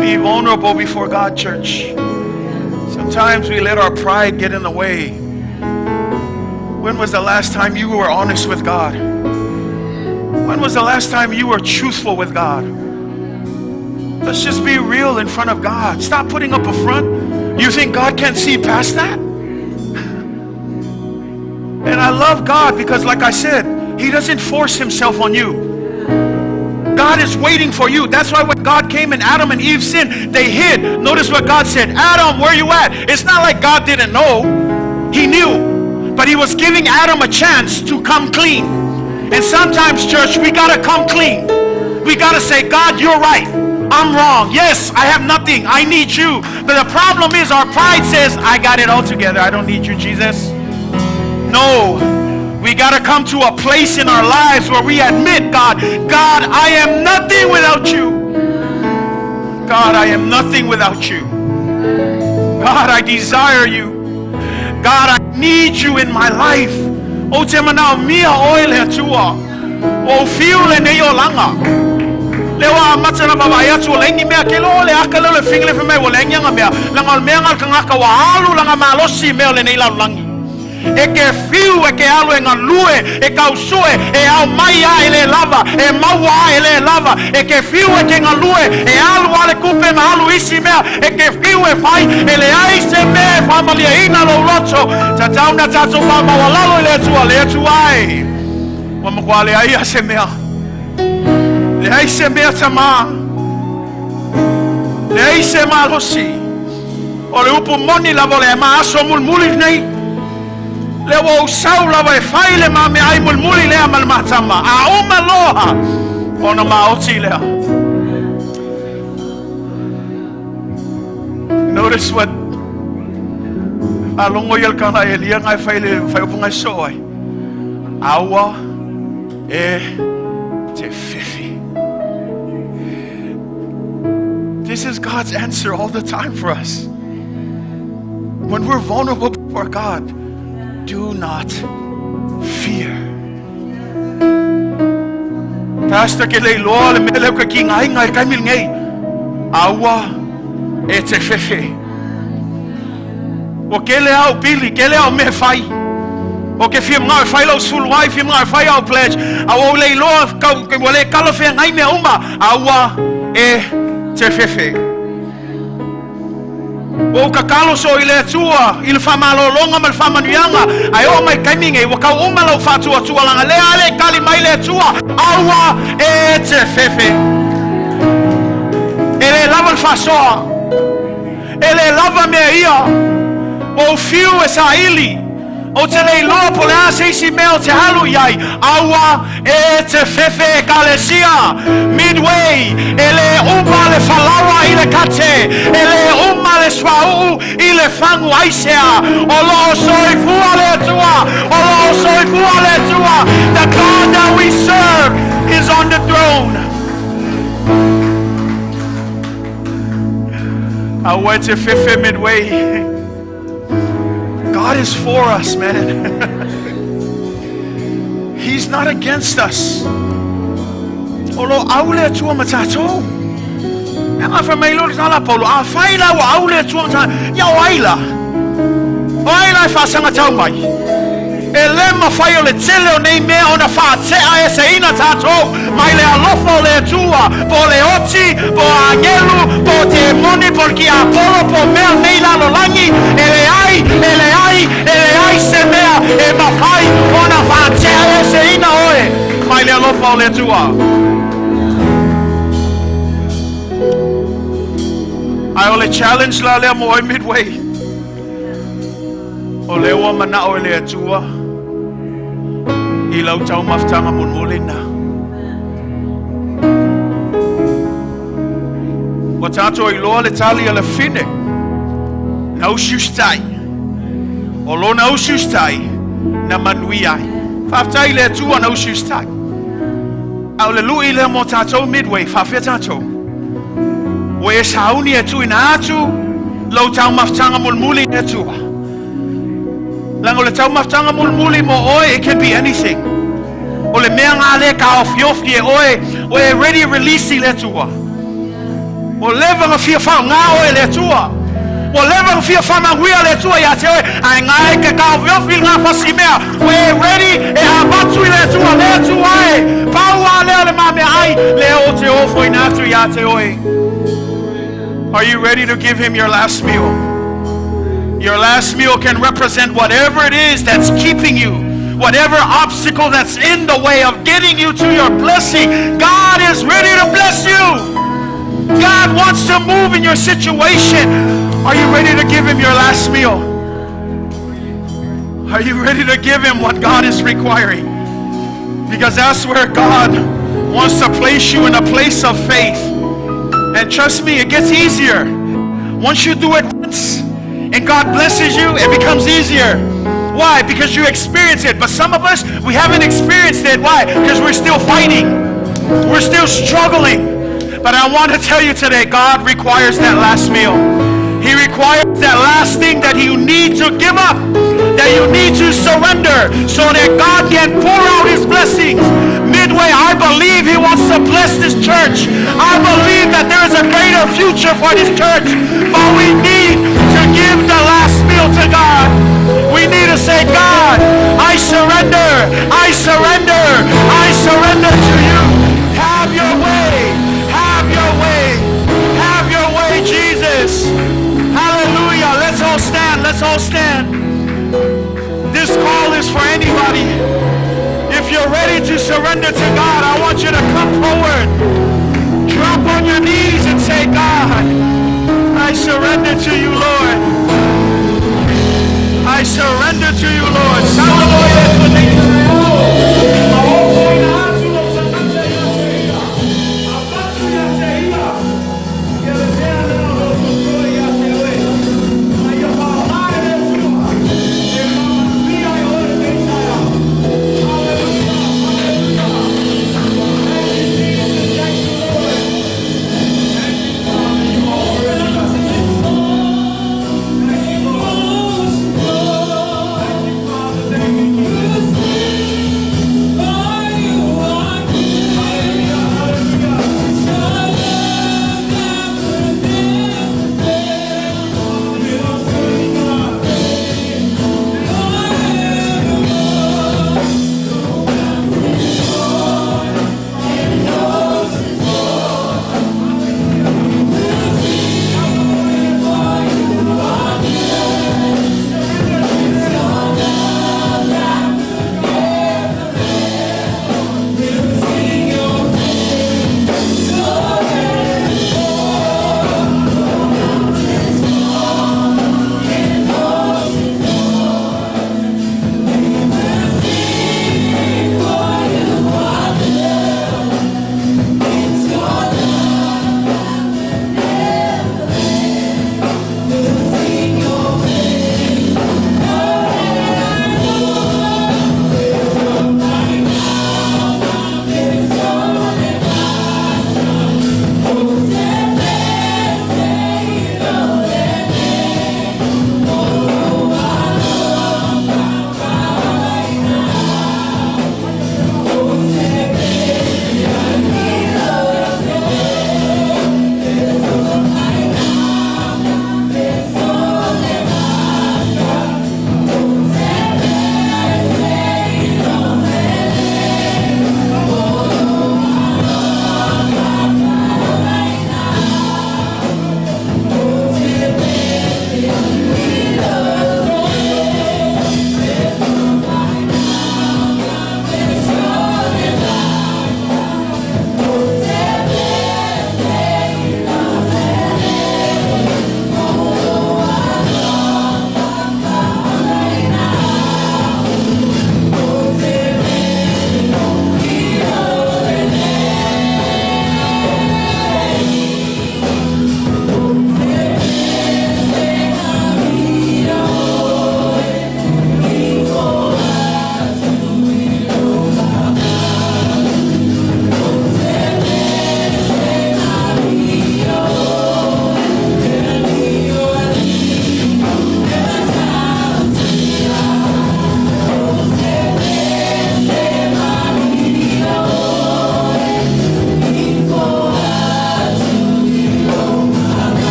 Be vulnerable before God, church. Sometimes we let our pride get in the way. When was the last time you were honest with God? When was the last time you were truthful with God? Let's just be real in front of God. Stop putting up a front. You think God can't see past that? And I love God because, like I said, He doesn't force Himself on you. God is waiting for you. That's why when God came and Adam and Eve sinned, they hid. Notice what God said. Adam, where you at? It's not like God didn't know. He knew. But He was giving Adam a chance to come clean. And sometimes, church, we got to come clean. We got to say, God, you're right. I'm wrong. Yes, I have nothing. I need you. But the problem is our pride says, I got it all together. I don't need you, Jesus. No. We got to come to a place in our lives where we admit, God, God, I am nothing without you. God, I am nothing without you. God, I desire you. God, I need you in my life. O te manao mia oe le atua. O fiu le nei o langa. Le wa mata na baba atu o lengi mea ke lo le aka le finga le mea o lengi anga mea. Langa o mea ngal kangaka wa alu langa malosi mea o le nei lalulangi. E ke fiu e ke alu e ngalue e kausue e au mai a e le lava e maua a e le lava e ke fiu e ke ngalue e alu ale kupe ma alu isi mea e ke fiu e whai e le ai se mea e whamalia ina lo loto tatau na tatou whamawalalo i le atua le atua ai wa makua le ai a se mea le ai se mea tamā le ai se malosi o le upu moni lava o le maaso mulmuli nei le ua usau lava e fai le ma mea ai mulmuli lea ma le matama a uma loha ona maoti lea. Notice what a longo i al kana e lia ngai fai le fai upu ngai so ai. Aua e te whiwhi. This is God's answer all the time for us. When we're vulnerable before God, do not fear. Pastor ke le loa le mea leo ka ki ngai ngai kai mil ngei. Aua e te whewhe. O ke le au pili, ke le au me whai. O ke whia mga whai lau suluai, whia mga whai au pledge. Au au le loa, kau, ke wale kalo whia ngai mea uma. Aua e te whewhe. O kakalo so i le atua, i le whamalolonga ma le whamanuianga. Ai o mai kaiminge, wa kau uma lau whātua tua langa. Le ale kali mai le atua, aua e te whewhe. E le lava le whasoa. E le lava mea ia. O whiu e sa ili. O te le iloa po le a se isi mea o te alu i ai, aua e te fefe Ekalesia. Midway, e le uma le falaoa i le kate, e le uma le suauu i le fagu aisea. O lo o soifua le Atua, o lo o soifua le Atua. The God that we serve is on the throne. Aua e te fefe Midway. God is for us, man. He's not against us. O lo au le Atua ma tatou. E nga fa mai lo le tala Paulo, a fai la ua au le Atua ma tatou. Ia o ai la. O ai la e faasaga tau mai. E le mafai o le tele o nei mea ona faatea eseina tatou mai le alofa o le Atua, po o le oti, po o agelu, po o temoni, po o le kiapolo, po o mea nei lalolagi, e leai, e leai, e leai se mea e mafai ona faatea eseina oe mai le alofa o le Atua. Ae o le challenge la lea mo oe Midway. O lea ua manao e le Atua i lau taumafataga mulimuli lena. Ua tatou iloa le tali a le fine, na usiusitai. O lona usiusitai na manuia ai. Faafetai i le Atua na usiusitai. A o le lui lea mo tatou Midway, faafefea tatou. Ua e sauni e tuuina atu lou taumafataga mulimuli i le Atua. Leaga o le taumafataga mulimuli mo oe, it can be anything. O le mea ngā le taofiofi e oe, o e ready release i le Atua. Ua leva ona fia faaaoga oe e le Atua. Ua leva ona fia faamanuia le Atua ia te oe, ae ngā e te taofiofi i ngā fasimea, ua e ready e avatu i le Atua, le Atua e, pau a lea le mamea ai, lea o te ofoina atu ia te oe. Are you ready to give him your last meal? Your last meal can represent whatever it is that's keeping you, whatever obstacle that's in the way of getting you to your blessing. God is ready to bless you. God wants to move in your situation. Are you ready to give him your last meal? Are you ready to give him what God is requiring? Because that's where God wants to place you, in a place of faith. And trust me, it gets easier. Once you do it once and God blesses you, it becomes easier. Why? Because you experience it. But some of us, we haven't experienced it. Why? Because we're still fighting. We're still struggling. But I want to tell you today, God requires that last meal. He requires that last thing that you need to give up, that you need to surrender so that God can pour out His blessings. Midway, I believe He wants to bless this church. I believe that there is a greater future for this church. But we need to give the last meal to God. We need to say, God, I surrender. I surrender. I surrender to you. Have your way. Have your way. Have your way, Jesus. Hallelujah. Let's all stand. Let's all stand. This call is for anybody. If you're ready to surrender to God, I want you to come forward. Drop on your knees and say, God, I surrender to you, Lord. I surrender to you, Lord.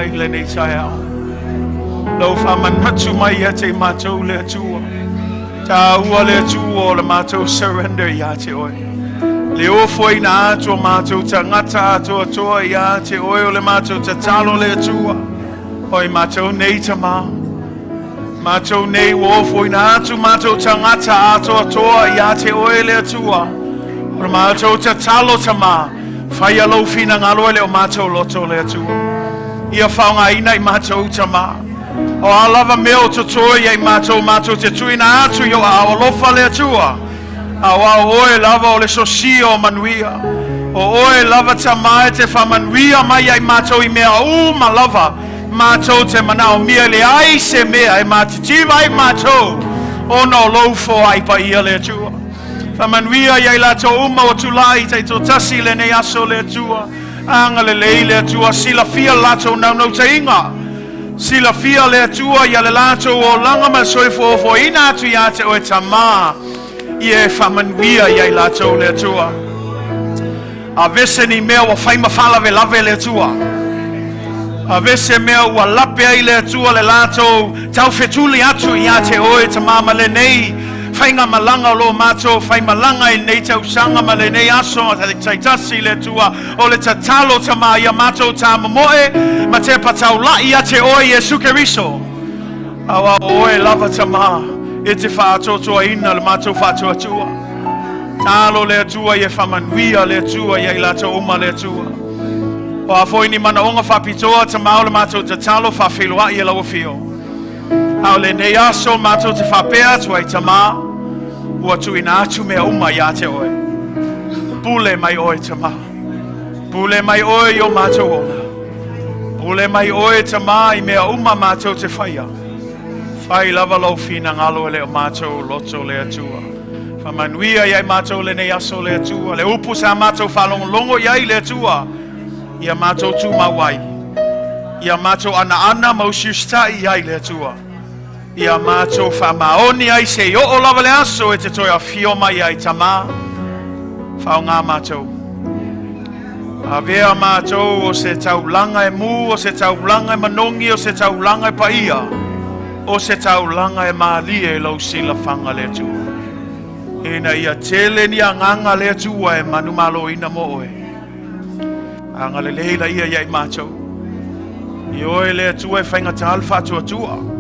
mai lenei taeao. Lau faamanatu mai ia te i matou le Atua. Tāua le Atua o le matou surrender ia te oe. Le ofoina atu o matou tagata atoatoa ia te oe o le matou tatalo le Atua. Oi matou nei tamā. Matou nei ua ofoina atu matou tagata atoatoa ia te oe le Atua. O le matou tatalo tamā. Faia lou finagalo e le o matou loto le Atua. Ia faaaogaina i matou tamā. O a lava mea o totoe ia i matou, matou te tuuina atu i o aao alofa le Atua. Aua o oe lava o le sosia o manuia. O oe lava tamā e te faamanuia mai ia i matou i mea uma lava matou te manaomia e leai se mea e matitiva ai matou ona o lou foai paia le Atua. Faamanuia ia i latou uma ua tulai taitoatasi i lenei aso le Atua. Agalelei le Atua, silafia le latou naunautaiga. Silafia le Atua ia le latou olaga ma le soifuaofoina atu ia te oe Tamā, ia e faamanuia ia i latou le Atua. Avese ni mea ua fai ma faalavelave le Atua. Avese mea ua lape ai le Atua le latou taufetuli atu ia te oe Tamā ma lenei faigamalaga o lo o matou faimalaga i lenei tausaga ma lenei aso taitasi le Atua. O le tatalo Tamā ia matou tāmomoe ma tepa taula'i ia te oe Iesu Keriso. Aua o oe lava Tamā e te faaatoatoaina le matou faatuatua. Talo le Atua ia faamanuia le Atua ia i latou uma le Atua. O a foi ni manaoga faapitoa Tamā o le matou tatalo faafeiloai e lau afio. A o lenei aso matou te faapea atu ai Tamā, ua tuuina atu mea uma ia te oe. Pule mai oe Tamā. Pule mai oe i o matou ola. Pule mai oe Tamā i mea uma matou te faia. Fai lava lou finagalo e le o matou loto le Atua. Faamanuia ia i matou lenei aso le Atua. Le upu sa matou faalogologo i ai le Atua. Ia matou tumau ai. Ia matou anaana ma usiusitai i ai le Atua. Ia matou faamaoni ai seia oo lava le aso e te toe afio mai ai Tamā. Faaaoga matou. Avea matou o se taulaga e mū, o se taulaga e manogi, o se taulaga e paia, o se taulaga e mālie i lou silafaga le Atua. Ina ia tele ni agaga le Atua e manumaloina mo oe. Agalelei laia ia i matou. I oe le Atua e faigata le faatuatua.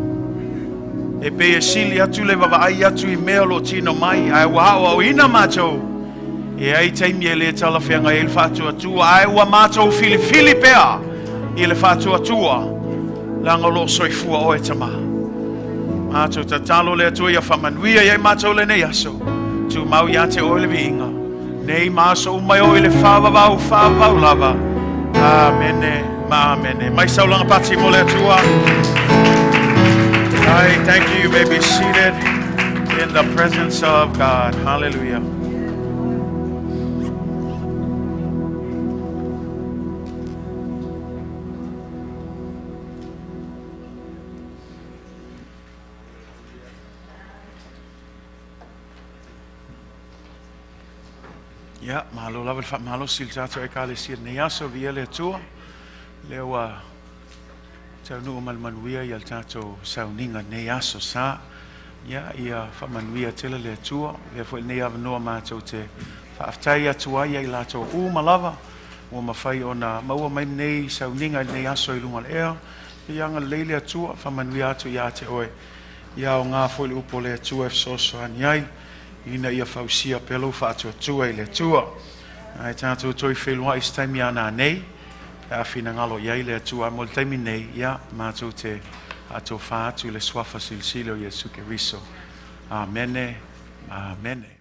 E pei e sili atu le vavaai atu i mea o lo o tino mai, ae ua aoaoina matou. E ai taimi e le talafeagai ai le faatuatua, ae ua matou filifili pea i le faatuatua, leaga o lo o soifua oe Tamā. Matou tatalo le Atua ia faamanuia ia i matou lenei aso. Tumau ia te oe le viiga. Nei ma aso uma e oo i le faavavau, faavavau lava. Amene ma amene. Mai saulaga pati mo le Atua. Right, thank you. You may be seated in the presence of God. Hallelujah. Ia, malo lava le faamalosi i le tatou Ekalesia i lenei aso, viia le Atua, lea ua taunuu ma le manuia ia le tatou sauniga i lenei aso sa. Ia, ia faamanuia tele le Atua, avea foi lenei avanoa matou te faafetai atu ai ia i latou uma lava ua mafai ona maua mai lenei sauniga i lenei aso i luga o le ea. Ia agalelei le Atua, faamanuia atu ia te oe. Ia aoga foi le upu o le Atua e fesoasoani ai. Ina ia fausia pea lou faatuatua i le Atua. Ae tatou toe feiloai i se taimi a nanei, pe a finagalo i ai le Atua. Ae mo le taimi nei, ia, matou te faatofa atu i le Suafa Silisili o Iesu Keriso. Amene. Amene.